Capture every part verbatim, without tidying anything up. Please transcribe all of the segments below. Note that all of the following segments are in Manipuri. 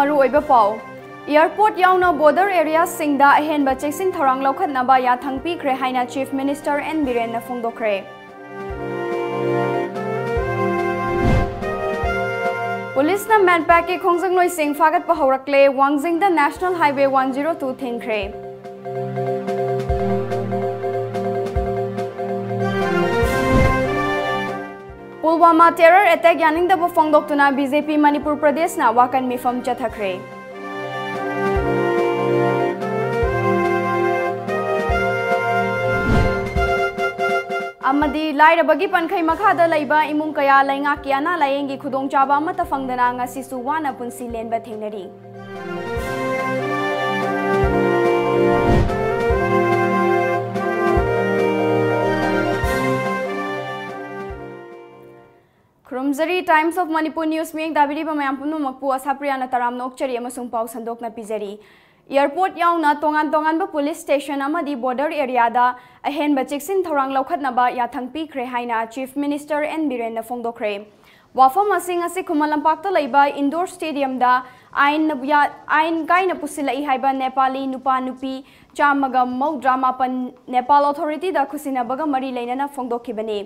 ꯃꯔꯨꯑꯣꯏꯕ ꯄꯥꯎ꯫ ꯑꯦꯌꯔꯄꯣꯔꯠ ꯌꯥꯎꯅ ꯕꯣꯔꯗꯔ ꯑꯦꯔꯤꯌꯥꯁꯤꯡꯗ ꯑꯍꯦꯟꯕ ꯆꯦꯛꯁꯤꯟ ꯊꯧꯔꯥꯡ ꯂꯧꯈꯠꯅꯕ ꯌꯥꯊꯪ ꯄꯤꯈ꯭ꯔꯦ ꯍꯥꯏꯅ ꯆꯤꯐ ꯃꯤꯅꯤꯁꯇꯔ ꯑꯦꯟ ꯕꯤꯔꯦꯟꯅ ꯐꯣꯡꯗꯣꯛꯈ꯭ꯔꯦ꯫ ꯄꯨꯂꯤꯁꯅ ꯃꯦꯟꯄꯦꯛꯀꯤ ꯈꯣꯡꯖꯪꯂꯣꯏꯁꯤꯡ ꯐꯥꯒꯠꯄ ꯍꯧꯔꯛꯂꯦ꯫ ꯋꯥꯡꯖꯤꯡꯗ National Highway one zero two ꯊꯤꯡꯈ꯭ꯔꯦ꯫ ꯄꯨꯜꯋꯥꯃꯥ terror attack ꯌꯥꯅꯤꯡꯗꯕ ꯐꯣꯡꯗꯣꯛꯇꯨꯅ ꯕꯤ ꯖꯦ ꯄꯤ ꯃꯅꯤꯄꯨꯔ ꯄ꯭ꯔꯗꯦꯁꯅ ꯋꯥꯀꯟ ꯃꯤꯐꯝ ꯆꯠꯊꯈ꯭ꯔꯦ꯫ ꯑꯃꯗꯤ ꯂꯥꯏꯔꯕꯒꯤ ꯄꯟꯈꯩ ꯃꯈꯥꯗ ꯂꯩꯕ ꯏꯃꯨꯡ ꯀꯌꯥ ꯂꯩꯉꯥꯛꯀꯤ ꯑꯅꯥ ꯂꯥꯌꯦꯡꯒꯤ ꯈꯨꯗꯣꯡꯆꯥꯕ ꯑꯃꯠꯇ ꯐꯪꯗꯅ ꯉꯁꯤꯁꯨ ꯋꯥꯅ ꯄꯨꯟꯁꯤ ꯂꯦꯟꯕ ꯊꯦꯡꯅꯔꯤ꯫ ꯈꯨꯔꯨꯝꯖꯔꯤ꯫ Times of Manipur News ꯃꯤꯠꯌꯦꯡ ꯇꯥꯕꯤꯔꯤꯕ ꯃꯌꯥꯝ ꯄꯨꯝꯅꯃꯛꯄꯨ ꯑꯁꯥꯄ꯭ꯔꯤꯌꯥꯅ ꯇꯔꯥꯝꯅ ꯑꯣꯛꯆꯔꯤ ꯑꯃꯁꯨꯡ ꯄꯥꯎ ꯁꯟꯗꯣꯛꯅ ꯄꯤꯖꯔꯤ꯫ ꯑꯦꯌꯔꯄꯣꯔꯠ ꯌꯥꯎꯅ ꯇꯣꯉꯥꯟ ꯇꯣꯉꯥꯟꯕ ꯄꯨꯂꯤꯁ ꯁ꯭ꯇꯦꯁꯟ ꯑꯃꯗꯤ ꯕꯣꯔꯗꯔ ꯑꯦꯔꯤꯌꯥꯗ ꯑꯍꯦꯟꯕ ꯆꯦꯛꯁꯤꯟ ꯊꯧꯔꯥꯡ ꯂꯧꯈꯠꯅꯕ ꯌꯥꯊꯪ ꯄꯤꯈ꯭ꯔꯦ ꯍꯥꯏꯅ ꯆꯤꯐ ꯃꯤꯅꯤꯁꯇꯔ ꯑꯦꯟ ꯕꯤꯔꯦꯟꯅ ꯐꯣꯡꯗꯣꯛꯈ꯭ꯔꯦ꯫ ꯋꯥꯐꯝ ꯑꯁꯤꯡ ꯑꯁꯤ ꯈꯨꯃꯟ ꯂꯝꯄꯥꯛꯇ ꯂꯩꯕ ꯏꯟꯗꯣꯔ ꯁ꯭ꯇꯦꯗꯤꯌꯝꯗ ꯑꯥꯏꯟ ꯌꯥ-, ꯑꯥꯏꯟ ꯀꯥꯏꯅ ꯄꯨꯁꯤꯜꯂꯛꯏ ꯍꯥꯏꯕ ꯅꯦꯄꯥꯂꯤ ꯅꯨꯄꯥ ꯅꯨꯄꯤ ꯆꯥꯝꯃꯒ ꯃꯧꯗ꯭ꯔꯥ ꯃꯥꯄꯟ ꯅꯦꯄꯥꯜ ꯑꯣꯊꯣꯔꯤꯇꯤꯗ ꯈꯨꯠꯁꯤꯟꯅꯕꯒ ꯃꯔꯤ ꯂꯩꯅꯅ ꯐꯣꯡꯗꯣꯛꯈꯤꯕꯅꯤ꯫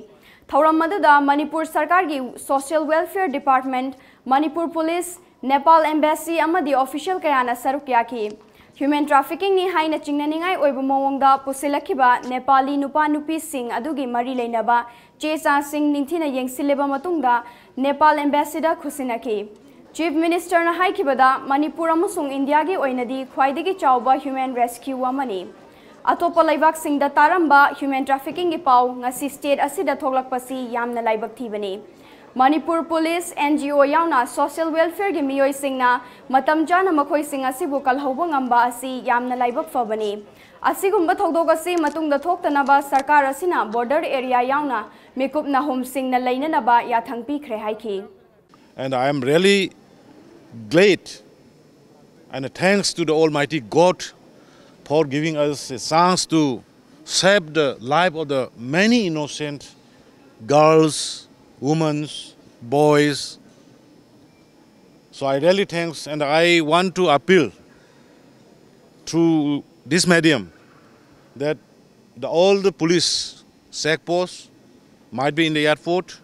ꯊꯧꯔꯝ ꯑꯗꯨꯗ ꯃꯅꯤꯄꯨꯔ ꯁꯔꯀꯥꯔꯒꯤ social welfare department, Manipur police, Nepal embassy ꯑꯃꯗꯤ ꯑꯣꯐꯤꯁꯤꯌꯦꯜ ꯀꯌꯥꯅ ꯁꯔꯨꯛ ꯌꯥꯈꯤ꯫ ꯍ꯭ꯌꯨꯃꯦꯟ ꯇ꯭ꯔꯥꯐꯤꯀꯤꯡꯅꯤ ꯍꯥꯏꯅ ꯆꯤꯡꯅꯅꯤꯡꯉꯥꯏ ꯑꯣꯏꯕ ꯃꯑꯣꯡꯗ ꯄꯨꯁꯤꯜꯂꯛꯈꯤꯕ ꯅꯦꯄꯥꯂꯤ ꯅꯨꯄꯥ ꯅꯨꯄꯤꯁꯤꯡ ꯑꯗꯨꯒꯤ ꯃꯔꯤ ꯂꯩꯅꯕ ꯆꯦ ꯆꯥꯡꯁꯤꯡ ꯅꯤꯡꯊꯤꯅ ꯌꯦꯡꯁꯤꯜꯂꯕ ꯃꯇꯨꯡꯗ ꯅꯦꯄꯥꯜ ꯑꯦꯝꯕꯦꯁꯤꯗ ꯈꯨꯠꯁꯤꯟꯅꯈꯤ꯫ ꯆꯤꯐ ꯃꯤꯅꯤꯁꯇꯔꯅ ꯍꯥꯏꯈꯤꯕꯗ, ꯃꯅꯤꯄꯨꯔ ꯑꯃꯁꯨꯡ ꯏꯟꯗꯤꯌꯥꯒꯤ ꯑꯣꯏꯅꯗꯤ ꯈ꯭ꯋꯥꯏꯗꯒꯤ ꯆꯥꯎꯕ ꯍ꯭ꯌꯨꯃꯦꯟ ꯔꯦꯁꯀ꯭ꯌꯨ ꯑꯃꯅꯤ꯫ ꯑꯇꯣꯞꯄ ꯂꯩꯕꯥꯛꯁꯤꯡꯗ ꯇꯥꯔꯝꯕ ꯍ꯭ꯌꯨꯃꯦꯟ ꯇ꯭ꯔꯥꯐꯤꯀꯤꯡꯒꯤ ꯄꯥꯎ ꯉꯁꯤ ꯁ꯭ꯇꯦꯠ ꯑꯁꯤꯗ ꯊꯣꯛꯂꯛꯄꯁꯤ ꯌꯥꯝꯅ ꯂꯥꯏꯕꯛ ꯊꯤꯕꯅꯤ꯫ Manipur police, and G O ꯌꯥꯎꯅ ꯁꯣꯁꯤꯌꯦꯜ ꯋꯦꯜꯐꯤꯌꯔꯒꯤ ꯃꯤꯑꯣꯏꯁꯤꯡꯅ ꯃꯇꯝ ꯆꯥꯅ ꯃꯈꯣꯏꯁꯤꯡ ꯑꯁꯤꯕꯨ ꯀꯜꯍꯧꯕ ꯉꯝꯕ ꯑꯁꯤ ꯌꯥꯝꯅ ꯂꯥꯏꯕꯛ ꯐꯕꯅꯤ꯫ ꯑꯁꯤꯒꯨꯝꯕ ꯊꯧꯗꯣꯛ ꯑꯁꯤ ꯃꯇꯨꯡꯗ ꯊꯣꯛꯇꯅꯕ ꯁꯔꯀꯥꯔ ꯑꯁꯤꯅ ꯕꯣꯔꯗꯔ ꯑꯦꯔꯤꯌꯥ ꯌꯥꯎꯅ ꯃꯤꯀꯨꯞ ꯅꯥꯍꯨꯝ ꯁꯤꯡꯅ ꯂꯩꯅꯅꯕ ꯌꯥꯊꯪ ꯄꯤꯈ꯭ꯔꯦ ꯍꯥꯏꯈꯤ꯫ And I am really glad and thanks to the Almighty God for giving us a chance to save the life of the many innocent girls, women, boys, So I really thanks, and I want to appeal through this medium that the, all the police checkposts, might be in the airport,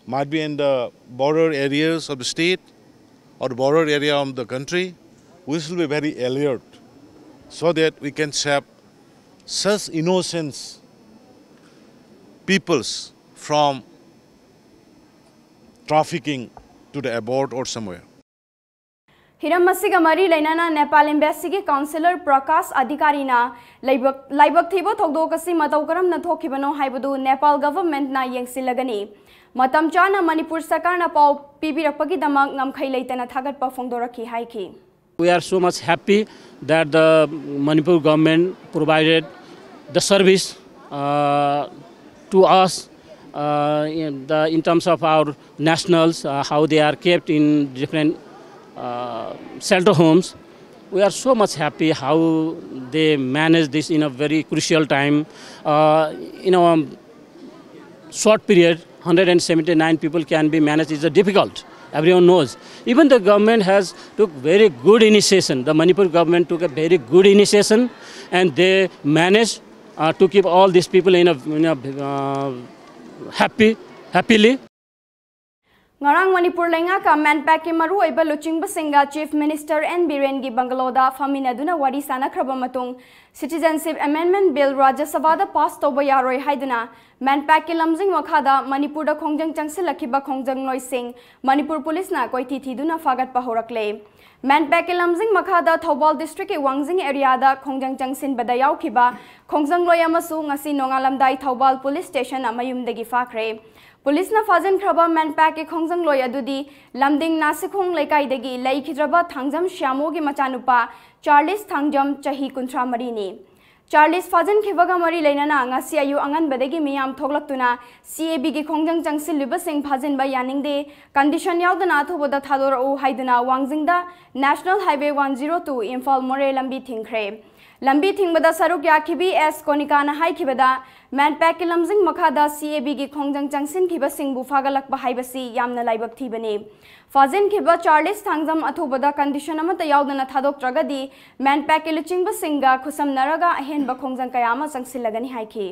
might be in the border areas of the state or the border area of the country, we should be very alert so that we can save such innocent peoples from trafficking to the abroad or somewhere. ꯍꯤꯔꯝ ꯑꯁꯤꯒ ꯃꯔꯤ ꯂꯩꯅꯅ ꯅꯦꯄꯥꯜ ꯑꯦꯝꯕꯦꯁꯤꯒꯤ ꯀꯥꯎꯟꯁꯤꯂꯔ ꯄ꯭ꯔꯀꯥꯁ ꯑꯙꯤꯀꯥꯔꯤꯅ ꯂꯥꯏꯕꯛ ꯂꯥꯏꯕꯛ ꯊꯤꯕ ꯊꯧꯗꯣꯛ ꯑꯁꯤ ꯃꯇꯧ ꯀꯔꯝꯅ ꯊꯣꯛꯈꯤꯕꯅꯣ ꯍꯥꯏꯕꯗꯨ ꯅꯦꯄꯥꯜ ꯒꯚꯔꯟꯃꯦꯟꯠꯅ ꯌꯦꯡꯁꯤꯜꯂꯒꯅꯤ꯫ ꯃꯇꯝ ꯆꯥꯅ ꯃꯅꯤꯄꯨꯔ ꯁꯔꯀꯥꯔꯅ ꯄꯥꯎ ꯄꯤꯕꯤꯔꯛꯄꯒꯤꯗꯃꯛ ꯉꯝꯈꯩ ꯂꯩꯇꯅ ꯊꯥꯒꯠꯄ ꯐꯣꯡꯗꯣꯔꯛꯈꯤ ꯍꯥꯏꯈꯤ꯫ We are so much happy that the Manipur government provided the service uh, to us uh, in, the, in terms of our nationals, uh, how they are kept in different uh, shelter homes. We are so much happy how they manage this in a very crucial time. Uh, you know, um, short period, one hundred seventy-nine people can be managed is a difficult. Everyone knows. Even the government has took very good initiation. The Manipur government took a very good initiation, and they managed uh, to keep all these people in a, in a uh, happy, happily. ꯉꯔꯥꯡ ꯃꯅꯤꯄꯨꯔ ꯂꯩꯉꯥꯛꯀ ꯃꯦꯟꯄꯦꯛꯀꯤ ꯃꯔꯨꯑꯣꯏꯕ ꯂꯨꯆꯤꯡꯕꯁꯤꯡꯒ ꯆꯤꯐ ꯃꯤꯅꯤꯁꯇꯔ ꯑꯦꯟ ꯕꯤꯔꯦꯟꯒꯤ ꯕꯪꯒꯂꯣꯗ ꯐꯝꯃꯤꯟꯅꯗꯨꯅ ꯋꯥꯔꯤ ꯁꯥꯟꯅꯈ꯭ꯔꯕ ꯃꯇꯨꯡ, ꯁꯤꯇꯤꯖꯦꯟꯁꯤꯞ ꯑꯦꯃꯦꯟꯗꯃꯦꯟꯠ ꯕꯤꯜ ꯔꯥꯖ꯭ꯌ ꯁꯚꯥꯗ ꯄꯥꯁ ꯇꯧꯕ ꯌꯥꯔꯣꯏ ꯍꯥꯏꯗꯨꯅ ꯃꯦꯟꯄꯦꯛꯀꯤ ꯂꯝꯖꯤꯡ ꯃꯈꯥꯗ ꯃꯅꯤꯄꯨꯔꯗ ꯈꯣꯡꯖꯪ ꯆꯪꯁꯤꯜꯂꯛꯈꯤꯕ ꯈꯣꯡꯖꯪꯂꯣꯏꯁꯤꯡ ꯃꯅꯤꯄꯨꯔ ꯄꯨꯂꯤꯁꯅ ꯀꯣꯏꯊꯤ ꯊꯤꯗꯨꯅ ꯐꯥꯒꯠꯄ ꯍꯧꯔꯛꯂꯦ꯫ ꯃꯦꯟꯄꯦꯛꯀꯤ ꯂꯝꯖꯤꯡ ꯃꯈꯥꯗ ꯊꯧꯕꯥꯜ ꯗꯤꯁꯇ꯭ꯔꯤꯛꯀꯤ ꯋꯥꯡꯖꯤꯡ ꯑꯦꯔꯤꯌꯥꯗ ꯈꯣꯡꯖꯪ ꯆꯪꯁꯤꯟꯕꯗ ꯌꯥꯎꯈꯤꯕ ꯈꯣꯡꯖꯪꯂꯣꯏ ꯑꯃꯁꯨ ꯉꯁꯤ ꯅꯣꯡꯉꯥꯜꯂꯝꯗꯥꯏ ꯊꯧꯕꯥꯜ ꯄꯨꯂꯤꯁ ꯁ꯭ꯇꯦꯁꯟ ꯃꯌꯨꯝꯗꯒꯤ ꯐꯥꯈ꯭ꯔꯦ꯫ ꯄꯨꯂꯤꯁꯅ ꯐꯥꯖꯤꯟꯈ꯭ꯔꯕ ꯃꯦꯟꯄꯦꯛꯀꯤ ꯈꯣꯡꯖꯪꯂꯣꯏ ꯑꯗꯨꯗꯤ ꯂꯝꯗꯤꯡ ꯅꯥꯁꯤꯈꯣꯡ ꯂꯩꯀꯥꯏꯗꯒꯤ ꯂꯩꯈꯤꯗ꯭ꯔꯕ ꯊꯥꯡꯖꯝ ꯁ꯭ꯌꯥꯃꯣꯒꯤ ꯃꯆꯥꯅꯨꯄꯥ ꯆꯥꯔꯂꯤꯁ ꯊꯥꯡꯖꯝ, ꯆꯍꯤ ꯀꯨꯟꯊ꯭ꯔꯥ ꯃꯔꯤꯅꯤ꯫ ꯆꯥꯔꯂꯤꯁ ꯐꯥꯖꯤꯟꯈꯤꯕꯒ ꯃꯔꯤ ꯂꯩꯅꯅ ꯉꯁꯤ ꯑꯌꯨꯛ ꯑꯉꯟꯕꯗꯒꯤ ꯃꯤꯌꯥꯝ ꯊꯣꯛꯂꯛꯇꯨꯅ ꯁꯤ ꯑꯦ ꯕꯤꯒꯤ ꯈꯣꯡꯖꯪ ꯆꯪꯁꯤꯜꯂꯤꯕꯁꯤꯡ ꯐꯥꯖꯤꯟꯕ ꯌꯥꯅꯤꯡꯗꯦ, ꯀꯟꯗꯤꯁꯟ ꯌꯥꯎꯗꯅ ꯑꯊꯨꯕꯗ ꯊꯥꯗꯣꯔꯛꯎ ꯍꯥꯏꯗꯨꯅ ꯋꯥꯡꯖꯤꯡꯗ national highway one zero two Imphal Moreh ꯂꯝꯕꯤ ꯊꯤꯡꯈ꯭ꯔꯦ꯫ ꯂꯝꯕꯤ ꯊꯤꯡꯕꯗ ꯁꯔꯨꯛ ꯌꯥꯈꯤꯕꯤ ꯑꯦꯁ ꯀꯣꯅꯤꯀꯥꯅ ꯍꯥꯏꯈꯤꯕꯗ, ꯃꯦꯟꯄꯦꯛꯀꯤ ꯂꯝꯖꯤꯡ ꯃꯈꯥꯗ ꯁꯤ ꯑꯦ ꯕꯤꯒꯤ ꯈꯣꯡꯖꯪ ꯆꯪꯁꯤꯟꯈꯤꯕꯁꯤꯡꯕꯨ ꯐꯥꯒꯠꯂꯛꯄ ꯍꯥꯏꯕꯁꯤ ꯌꯥꯝꯅ ꯂꯥꯏꯕꯛ ꯊꯤꯕꯅꯤ꯫ ꯐꯥꯖꯤꯟꯈꯤꯕ ꯆꯥꯔꯂꯤꯁ ꯊꯥꯡꯖꯝ ꯑꯊꯨꯕꯗ ꯀꯟꯗꯤꯁꯟ ꯑꯃꯠꯇ ꯌꯥꯎꯗꯅ ꯊꯥꯗꯣꯛꯇ꯭ꯔꯒꯗꯤ ꯃꯦꯟꯄꯦꯛꯀꯤ ꯂꯨꯆꯤꯡꯕꯁꯤꯡꯒ ꯈꯨꯠꯁꯝꯅꯔꯒ ꯑꯍꯦꯟꯕ ꯈꯣꯡꯖꯪ ꯀꯌꯥ ꯑꯃ ꯆꯪꯁꯤꯜꯂꯒꯅꯤ ꯍꯥꯏꯈꯤ꯫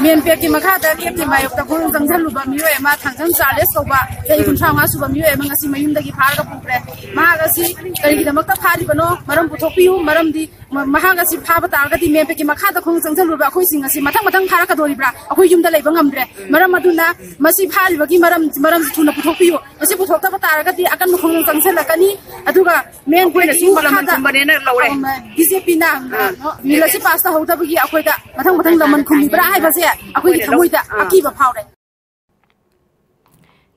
ꯃꯦꯟꯄꯦꯛꯀꯤ ꯃꯈꯥꯗ ꯀꯦꯞꯀꯤ ꯃꯥꯌꯣꯛꯇ ꯈꯣꯡ ꯆꯪꯁꯤꯜꯂꯨꯕ ꯃꯤꯑꯣꯏ ꯑꯃ, ꯊꯥꯡꯖꯝ ꯆꯥꯔꯂꯦꯁ ꯀꯧꯕ ꯆꯍꯤ ꯀꯨꯟꯊ꯭ꯔꯥ ꯃꯉꯥ ꯁꯨꯕ ꯃꯤꯑꯣꯏ ꯑꯃ, ꯉꯁꯤ ꯃꯌꯨꯝꯗꯒꯤ ꯐꯥꯔꯒ ꯄꯨꯈ꯭ꯔꯦ꯫ ꯃꯍꯥꯛ ꯑꯁꯤ ꯀꯔꯤꯒꯤꯗꯃꯛꯇ ꯐꯥꯔꯤꯕꯅꯣ? ꯃꯔꯝ ꯄꯨꯊꯣꯛꯄꯤꯌꯨ꯫ ꯃꯔꯝꯗꯤ ꯃ-, ꯃꯍꯥꯛ ꯑꯁꯤ ꯐꯥꯕ ꯇꯥꯔꯒꯗꯤ ꯃꯦꯟꯄꯦꯛꯀꯤ ꯃꯈꯥꯗ ꯈꯣꯡ ꯆꯪꯁꯤꯜꯂꯨꯔꯕ ꯑꯩꯈꯣꯏꯁꯤꯡ ꯑꯁꯤ ꯃꯊꯪ ꯃꯊꯪ ꯐꯥꯔꯛꯀꯗꯧꯔꯤꯕ꯭ꯔꯥ? ꯑꯩꯈꯣꯏ ꯌꯨꯝꯗ ꯂꯩꯕ ꯉꯝꯗ꯭ꯔꯦ꯫ ꯃꯔꯝ ꯑꯗꯨꯅ ꯃꯁꯤ ꯐꯥꯔꯤꯕꯒꯤ ꯃꯔꯝ, ꯃꯔꯝꯁꯤ ꯊꯨꯅ ꯄꯨꯊꯣꯛꯄꯤꯌꯨ꯫ ꯃꯁꯤ ꯄꯨꯊꯣꯛꯇꯕ ꯇꯥꯔꯒꯗꯤ ꯑꯀꯟꯕ ꯈꯣꯡꯖꯪ ꯆꯪꯁꯤꯜꯂꯛꯀꯅꯤ꯫ ꯑꯗꯨꯒ ꯃꯦꯟ ꯑꯩꯈꯣꯏꯅꯁꯨ ꯄꯣꯏꯟꯠꯁꯤ ꯂꯃꯟ ꯃꯈꯥꯗ ꯈꯨꯝꯕꯅꯦꯅ ꯂꯧꯔꯦ꯫ ꯕꯤ ꯖꯦ ꯄꯤꯅ ꯕꯤꯜ ꯑꯁꯤ ꯄꯥꯁ ꯇꯧꯍꯧꯗꯕꯒꯤ ꯑꯩꯈꯣꯏꯗ ꯃꯊꯪ ꯃꯊꯪ ꯂꯃꯟ ꯈꯨꯝꯃꯤꯕ꯭ꯔꯥ ꯍꯥꯏꯕꯁꯦ ꯑꯩꯈꯣꯏꯒꯤ ꯊꯃꯣꯏꯗ ꯑꯥ꯫ ꯑꯀꯤꯕ ꯐꯥꯎꯔꯦ꯫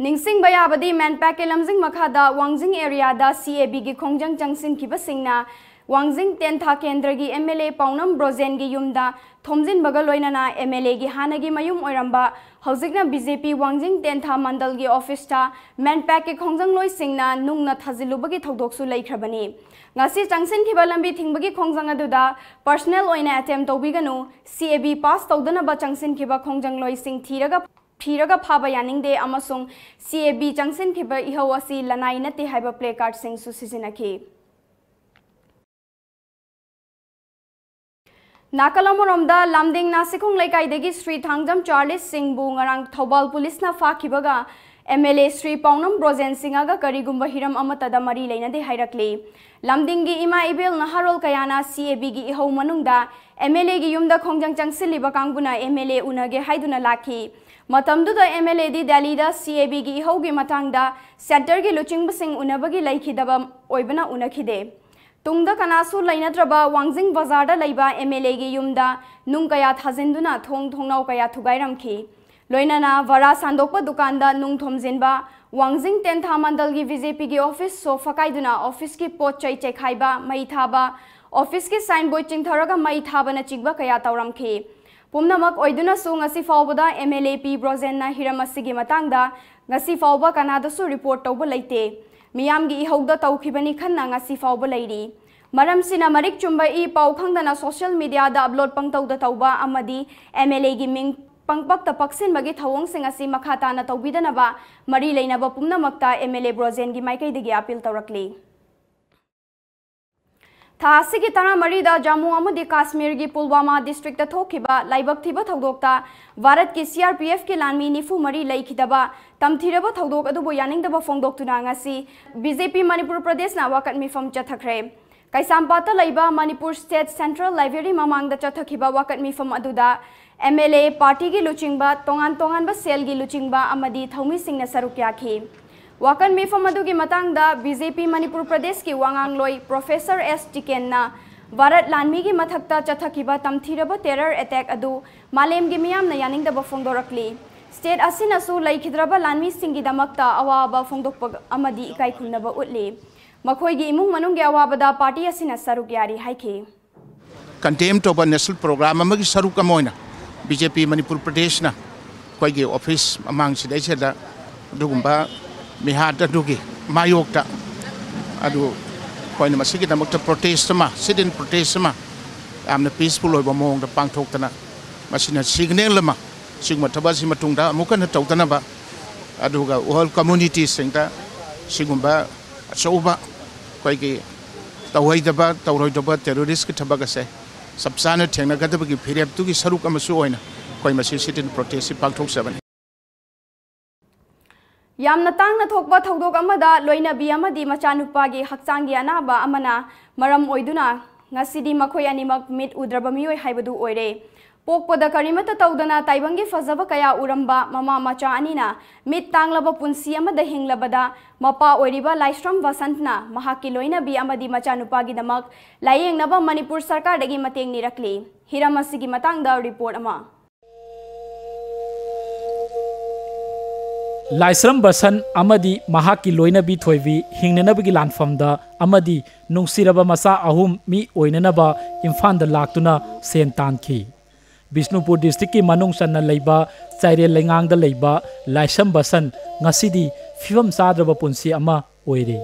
ꯅꯤꯡꯁꯤꯡꯕ ꯌꯥꯕꯗꯤ, ꯃꯦꯟꯄꯦꯛꯀꯤ ꯂꯝꯖꯤꯡ ꯃꯈꯥꯗ ꯋꯥꯡꯖꯤꯡ ꯑꯦꯔꯤꯌꯥꯗ ꯁꯤ ꯑꯦ ꯕꯤꯒꯤ ꯈꯣꯡꯖꯪ ꯆꯪꯁꯤꯟꯈꯤꯕꯁꯤꯡꯅ ꯋꯥꯡꯖꯤꯡ ꯇꯦꯟꯊꯥ ꯀꯦꯟꯗ꯭ꯔꯒꯤ ꯑꯦꯝ ꯑꯦꯜ ꯑꯦ ꯄꯥꯎꯅꯝ ꯕ꯭ꯔꯣꯖꯦꯟꯒꯤ ꯌꯨꯝꯗ ꯊꯣꯝꯖꯤꯟꯕꯒ ꯂꯣꯏꯅꯅ ꯑꯦꯝ ꯑꯦꯜ ꯑꯦꯒꯤ ꯍꯥꯟꯅꯒꯤ ꯃꯌꯨꯝ ꯑꯣꯏꯔꯝꯕ, ꯍꯧꯖꯤꯛꯅ ꯕꯤ ꯖꯦ ꯄꯤ ꯋꯥꯡꯖꯤꯡ ꯇꯦꯟꯊꯥ ꯃꯟꯗꯜꯒꯤ ꯑꯣꯐꯤꯁꯇ ꯃꯦꯟꯄꯦꯛꯀꯤ ꯈꯣꯡꯖꯪꯂꯣꯏꯁꯤꯡꯅ ꯅꯨꯡꯅ ꯊꯥꯖꯤꯜꯂꯨꯕꯒꯤ ꯊꯧꯗꯣꯛꯁꯨ ꯂꯩꯈ꯭ꯔꯕꯅꯤ꯫ ꯉꯁꯤ ꯆꯪꯁꯤꯟꯈꯤꯕ ꯂꯝꯕꯤ ꯊꯤꯡꯕꯒꯤ ꯈꯣꯡꯖꯪ ꯑꯗꯨꯗ ꯄꯔꯁꯅꯦꯜ ꯑꯣꯏꯅ ꯑꯦꯇꯦꯝ ꯇꯧꯕꯤꯒꯅꯨ, ꯁꯤ ꯑꯦ ꯕꯤ ꯄꯥꯁ ꯇꯧꯗꯅꯕ ꯆꯪꯁꯤꯟꯈꯤꯕ ꯈꯣꯡꯖꯪꯂꯣꯏꯁꯤꯡ ꯊꯤꯔꯒ, ꯊꯤꯔꯒ ꯐꯥꯕ ꯌꯥꯅꯤꯡꯗꯦ ꯑꯃꯁꯨꯡ ꯁꯤ ꯑꯦ ꯕꯤ ꯆꯪꯁꯤꯟꯈꯤꯕ ꯏꯍꯧ ꯑꯁꯤ ꯂꯅꯥꯏ ꯅꯠꯇꯦ ꯍꯥꯏꯕ ꯄ꯭ꯂꯦ ꯀꯥꯔꯗꯁꯤꯡꯁꯨ ꯁꯤꯖꯤꯟꯅꯈꯤ꯫ ꯅꯥꯀꯜ ꯑꯃꯔꯣꯝꯗ, ꯂꯝꯗꯤꯡ ꯅꯥꯁꯤꯈꯣꯡ ꯂꯩꯀꯥꯏꯗꯒꯤ ꯁ꯭ꯔꯤ ꯊꯥꯡꯖꯝ ꯆꯥꯔꯂꯤꯁ ꯁꯤꯡꯕꯨ ꯉꯔꯥꯡ ꯊꯧꯕꯥꯜ ꯄꯨꯂꯤꯁꯅ ꯐꯥꯈꯤꯕꯒ ꯑꯦꯝ ꯑꯦꯜ ꯑꯦ ꯁ꯭ꯔꯤ ꯄꯥꯎꯅꯝ ꯕ꯭ꯔꯣꯖꯦꯟ ꯁꯤꯡꯒꯒ ꯀꯔꯤꯒꯨꯝꯕ ꯍꯤꯔꯝ ꯑꯃꯠꯇꯗ ꯃꯔꯤ ꯂꯩꯅꯗꯦ ꯍꯥꯏꯔꯛꯂꯤ꯫ ꯂꯝꯗꯤꯡꯒꯤ ꯏꯃꯥ ꯏꯕꯦꯜ ꯅꯍꯥꯔꯣꯜ ꯀꯌꯥꯅ ꯁꯤ ꯑꯦ ꯕꯤꯒꯤ ꯏꯍꯧ ꯃꯅꯨꯡꯗ ꯑꯦꯝ ꯑꯦꯜ ꯑꯦꯒꯤ ꯌꯨꯝꯗ ꯈꯣꯡꯖꯪ ꯆꯪꯁꯤꯜꯂꯤꯕ ꯀꯥꯡꯕꯨꯅ ꯑꯦꯝ ꯑꯦꯜ ꯑꯦ ꯎꯅꯒꯦ ꯍꯥꯏꯗꯨꯅ ꯂꯥꯛꯈꯤ꯫ ꯃꯇꯝꯗꯨꯗ ꯑꯦꯝ ꯑꯦꯜ ꯑꯦꯗꯤ ꯗꯦꯜꯂꯤꯗ ꯁꯤ ꯑꯦ ꯕꯤꯒꯤ ꯏꯍꯧꯒꯤ ꯃꯇꯥꯡꯗ ꯁꯦꯟꯇꯔꯒꯤ ꯂꯨꯆꯤꯡꯕꯁꯤꯡ ꯎꯅꯕꯒꯤ ꯂꯩꯈꯤꯗꯕ ꯑꯣꯏꯕꯅ ꯎꯅꯈꯤꯗꯦ꯫ ꯇꯨꯡꯗ ꯀꯅꯥꯁꯨ ꯂꯩꯅꯗ꯭ꯔꯕ ꯋꯥꯡꯖꯤꯡ ꯕꯖꯥꯔꯗ ꯂꯩꯕ ꯑꯦꯝ ꯑꯦꯜ ꯑꯦꯒꯤ ꯌꯨꯝꯗ ꯅꯨꯡ ꯀꯌꯥ ꯊꯥꯖꯤꯟꯗꯨꯅ ꯊꯣꯡ ꯊꯣꯡꯅꯥꯎ ꯀꯌꯥ ꯊꯨꯒꯥꯏꯔꯝꯈꯤ꯫ ꯂꯣꯏꯅꯅ ꯚꯔꯥ ꯁꯥꯟꯗꯣꯛꯄ ꯗꯨꯀꯥꯟꯗ ꯅꯨꯡ ꯊꯣꯝꯖꯤꯟꯕ, ꯋꯥꯡꯖꯤꯡ ꯇꯦꯟꯊꯥ ꯃꯟꯗꯜꯒꯤ ꯕꯤ ꯖꯦ ꯄꯤꯒꯤ ꯑꯣꯐꯤꯁ ꯁꯣ ꯐꯀꯥꯏꯗꯨꯅ ꯑꯣꯐꯤꯁꯀꯤ ꯄꯣꯠ ꯆꯩ ꯆꯦꯛꯈꯥꯏꯕ, ꯃꯩ ꯊꯥꯕ, ꯑꯣꯐꯤꯁꯀꯤ ꯁꯥꯏꯟꯕꯣꯔꯗ ꯆꯤꯡꯊꯔꯒ ꯃꯩ ꯊꯥꯕꯅꯆꯤꯡꯕ ꯀꯌꯥ ꯇꯧꯔꯝꯈꯤ꯫ ꯄꯨꯝꯅꯃꯛ ꯑꯣꯏꯗꯨꯅꯁꯨ ꯉꯁꯤ ꯐꯥꯎꯕꯗ ꯑꯦꯝ ꯑꯦꯜ ꯑꯦ ꯄꯤ ꯕ꯭ꯔꯣꯖꯦꯟꯅ ꯍꯤꯔꯝ ꯑꯁꯤꯒꯤ ꯃꯇꯥꯡꯗ ꯉꯁꯤ ꯐꯥꯎꯕ ꯀꯅꯥꯗꯁꯨ ꯔꯤꯄꯣꯔꯠ ꯇꯧꯕ ꯂꯩꯇꯦ꯫ ꯃꯤꯌꯥꯝꯒꯤ ꯏꯍꯧꯗ ꯇꯧꯈꯤꯕꯅꯤ ꯈꯟꯅ ꯉꯁꯤ ꯐꯥꯎꯕ ꯂꯩꯔꯤ꯫ ꯃꯔꯝꯁꯤꯅ ꯃꯔꯤꯛ ꯆꯨꯝꯕ ꯏ ꯄꯥꯎ ꯈꯪꯗꯅ social media ꯗ upload ꯄꯪꯇꯧꯗ ꯇꯧꯕ ꯑꯃꯗꯤ M L A ꯒꯤ ꯃꯤꯡ ꯄꯪꯄꯛꯇ ꯄꯛꯁꯤꯟꯕꯒꯤ ꯊꯧꯑꯣꯡꯁꯤꯡ ꯑꯁꯤ ꯃꯈꯥ ꯇꯥꯅ ꯇꯧꯕꯤꯗꯅꯕ ꯃꯔꯤ ꯂꯩꯅꯕ ꯄꯨꯝꯅꯃꯛꯇ M L A ꯕ꯭ꯔꯣꯖꯦꯟꯒꯤ ꯃꯥꯏꯀꯩꯗꯒꯤ appeal ꯇꯧꯔꯛꯂꯤ꯫ ꯊꯥ ꯑꯁꯤꯒꯤ ꯇꯔꯥꯃꯔꯤꯗ ꯖꯝꯃꯨ ꯑꯃꯗꯤ ꯀꯥꯁꯃꯤꯔꯒꯤ ꯄꯨꯜꯋꯥꯃꯥ district ꯇ ꯊꯣꯛꯈꯤꯕ ꯂꯥꯏꯕꯛ ꯊꯤꯕ ꯊꯧꯗꯣꯛꯇ ꯚꯥꯔꯠꯀꯤ C R P F ꯀꯤ ꯂꯥꯟꯃꯤ ꯅꯤꯐꯨ ꯃꯔꯤ ꯂꯩꯈꯤꯗꯕ ꯇꯝꯊꯤꯔꯕ ꯊꯧꯗꯣꯛ ꯑꯗꯨꯕꯨ ꯌꯥꯅꯤꯡꯗꯕ ꯐꯣꯡꯗꯣꯛꯇꯨꯅ ꯉꯁꯤ B J P ꯃꯅꯤꯄꯨꯔ ꯄ꯭ꯔꯗꯦꯁꯅ ꯋꯥꯀꯠ ꯃꯤꯐꯝ ꯆꯠꯊꯈ꯭ꯔꯦ꯫ ꯀꯩꯁꯥꯝꯄꯥꯠꯇ ꯂꯩꯕ ꯃꯅꯤꯄꯨꯔ State Central Library ꯃꯃꯥꯡꯗ ꯆꯠꯊꯈꯤꯕ ꯋꯥꯀꯠ ꯃꯤꯐꯝ ꯑꯗꯨꯗ M L A, party ꯒꯤ ꯂꯨꯆꯤꯡꯕ, ꯇꯣꯉꯥꯟ ꯇꯣꯉꯥꯟꯕ cell ꯒꯤ ꯂꯨꯆꯤꯡꯕ ꯑꯃꯗꯤ ꯊꯧꯃꯤꯁꯤꯡꯅ ꯁꯔꯨꯛ ꯌꯥꯈꯤ꯫ ꯋꯥꯀꯠ ꯃꯤꯐꯝ ꯑꯗꯨꯒꯤ ꯃꯇꯥꯡꯗ B J P ꯃꯅꯤꯄꯨꯔ ꯄ꯭ꯔꯗꯦꯁꯀꯤ ꯋꯥꯉꯥꯡꯂꯣꯏ Professor S ꯇꯤꯀꯦꯟꯅ ꯚꯥꯔꯠ ꯂꯥꯟꯃꯤꯒꯤ ꯃꯊꯛꯇ ꯆꯠꯊꯈꯤꯕ ꯇꯝꯊꯤꯔꯕ terror attack ꯑꯗꯨ ꯃꯥꯂꯦꯝꯒꯤ ꯃꯤꯌꯥꯝꯅ ꯌꯥꯅꯤꯡꯗꯕ ꯐꯣꯡꯗꯣꯔꯛꯂꯤ꯫ State ꯑꯁꯤꯅꯁꯨ ꯂꯩꯈꯤꯗ꯭ꯔꯕ ꯂꯥꯟꯃꯤꯁꯤꯡꯒꯤꯗꯃꯛꯇ ꯑꯋꯥꯕ ꯐꯣꯡꯗꯣꯛꯄ ꯑꯃꯗꯤ ꯏꯀꯥꯏ ꯈꯨꯝꯅꯕ ꯎꯠꯂꯤ꯫ ꯃꯈꯣꯏꯒꯤ ꯏꯃꯨꯡ ꯃꯅꯨꯡꯒꯤ ꯑꯋꯥꯕꯗ party ꯑꯁꯤꯅ ꯁꯔꯨꯛ ꯌꯥꯔꯤ ꯍꯥꯏꯈꯤ꯫ Condemn ꯇꯧꯕ national program ꯑꯃꯒꯤ ꯁꯔꯨꯛ ꯑꯃ ꯑꯣꯏꯅ B J P ꯃꯅꯤꯄꯨꯔ ꯄ꯭ꯔꯗꯦꯁꯅ ꯑꯩꯈꯣꯏꯒꯤ office ꯃꯃꯥꯡꯁꯤꯗꯩꯁꯤꯗ ꯑꯗꯨꯒꯨꯝꯕ ꯃꯤꯍꯥꯠ ꯑꯗꯨꯒꯤ ꯃꯥꯌꯣꯛꯇ ꯑꯗꯨ ꯑꯩꯈꯣꯏꯅ ꯃꯁꯤꯒꯤꯗꯃꯛꯇ protest ꯑꯃ, sit-in protest ꯑꯃ ꯌꯥꯝꯅ peaceful ꯑꯣꯏꯕ ꯃꯑꯣꯡꯗ ꯄꯥꯡꯊꯣꯛꯇꯅ ꯃꯁꯤꯅ signal ꯑꯃ, ꯁꯤꯒꯨꯝꯕ ꯊꯕꯛ ꯑꯁꯤ ꯃꯇꯨꯡꯗ ꯑꯃꯨꯛ ꯍꯟꯅ ꯇꯧꯗꯅꯕ, ꯑꯗꯨꯒ world community ꯁꯤꯡꯗ ꯁꯤꯒꯨꯝꯕ ꯑꯆꯧꯕ ꯑꯩꯈꯣꯏꯒꯤ ꯇꯧꯍꯩꯗꯕ, ꯇꯧꯔꯣꯏꯗꯕ terrorist ꯀꯤ ꯊꯕꯛ ꯑꯁꯦ ꯆꯞ ꯆꯥꯅ ꯊꯦꯡꯅꯒꯗꯕꯒꯤ ꯐꯤꯔꯦꯞꯇꯨꯒꯤ ꯁꯔꯨꯛ ꯑꯃꯁꯨ ꯑꯣꯏꯅ ꯑꯩꯈꯣꯏ ꯃꯁꯤ sit-in protest ꯁꯤ ꯄꯥꯡꯊꯣꯛꯆꯕꯅꯤ꯫ ꯌꯥꯝꯅ ꯇꯥꯡꯅ ꯊꯣꯛꯄ ꯊꯧꯗꯣꯛ ꯑꯃꯗ ꯂꯣꯏꯅꯕꯤ ꯑꯃꯗꯤ ꯃꯆꯥꯅꯨꯄꯥꯒꯤ ꯍꯛꯆꯥꯡꯒꯤ ꯑꯅꯥꯕ ꯑꯃꯅ ꯃꯔꯝ ꯑꯣꯏꯗꯨꯅ ꯉꯁꯤꯗꯤ ꯃꯈꯣꯏ ꯑꯅꯤꯃꯛ ꯃꯤꯠ ꯎꯗ꯭ꯔꯕ ꯃꯤꯑꯣꯏ ꯍꯥꯏꯕꯗꯨ ꯑꯣꯏꯔꯦ꯫ ꯄꯣꯛꯄꯗ ꯀꯔꯤꯃꯠꯇ ꯇꯧꯗꯅ ꯇꯥꯏꯕꯪꯒꯤ ꯐꯖꯕ ꯀꯌꯥ ꯎꯔꯝꯕ ꯃꯃꯥ ꯃꯆꯥ ꯑꯅꯤꯅ ꯃꯤꯠ ꯇꯥꯡꯂꯕ ꯄꯨꯟꯁꯤ ꯑꯃꯗ ꯍꯤꯡꯂꯕꯗ ꯃꯄꯥ ꯑꯣꯏꯔꯤꯕ ꯂꯥꯏꯁ꯭ꯔꯝ ꯕꯁꯟꯠꯅ ꯃꯍꯥꯛꯀꯤ ꯂꯣꯏꯅꯕꯤ ꯑꯃꯗꯤ ꯃꯆꯥꯅꯨꯄꯥꯒꯤꯗꯃꯛ ꯂꯥꯌꯦꯡꯅꯕ ꯃꯅꯤꯄꯨꯔ ꯁꯔꯀꯥꯔꯗꯒꯤ ꯃꯇꯦꯡ ꯅꯤꯔꯛꯂꯤ꯫ ꯍꯤꯔꯝ ꯑꯁꯤꯒꯤ ꯃꯇꯥꯡꯗ report ꯑꯃ꯫ ꯂꯥꯏꯁ꯭ꯔꯝ ꯕꯁꯟ ꯑꯃꯗꯤ ꯃꯍꯥꯛꯀꯤ ꯂꯣꯏꯅꯕꯤ ꯊꯣꯏꯕꯤ ꯍꯤꯡꯅꯅꯕꯒꯤ ꯂꯥꯟꯐꯝꯗ ꯑꯃꯗꯤ ꯅꯨꯡꯁꯤꯔꯕ ꯃꯆꯥ ꯑꯍꯨꯝ ꯃꯤ ꯑꯣꯏꯅꯅꯕ ꯏꯝꯐꯥꯜꯗ ꯂꯥꯛꯇꯨꯅ ꯁꯦꯟ ꯇꯥꯟꯈꯤ꯫ ꯕꯤꯁꯅꯨꯄꯨꯔ district ꯀꯤ ꯃꯅꯨꯡ ꯆꯟꯅ ꯂꯩꯕ ꯆꯥꯏꯔꯦꯜ ꯂꯩꯉꯥꯡꯗ ꯂꯩꯕ ꯂꯥꯏꯁ꯭ꯔꯝ ꯕꯁꯟ ꯉꯁꯤꯗꯤ ꯐꯤꯕꯝ ꯆꯥꯗ꯭ꯔꯕ ꯄꯨꯟꯁꯤ ꯑꯃ ꯑꯣꯏꯔꯦ꯫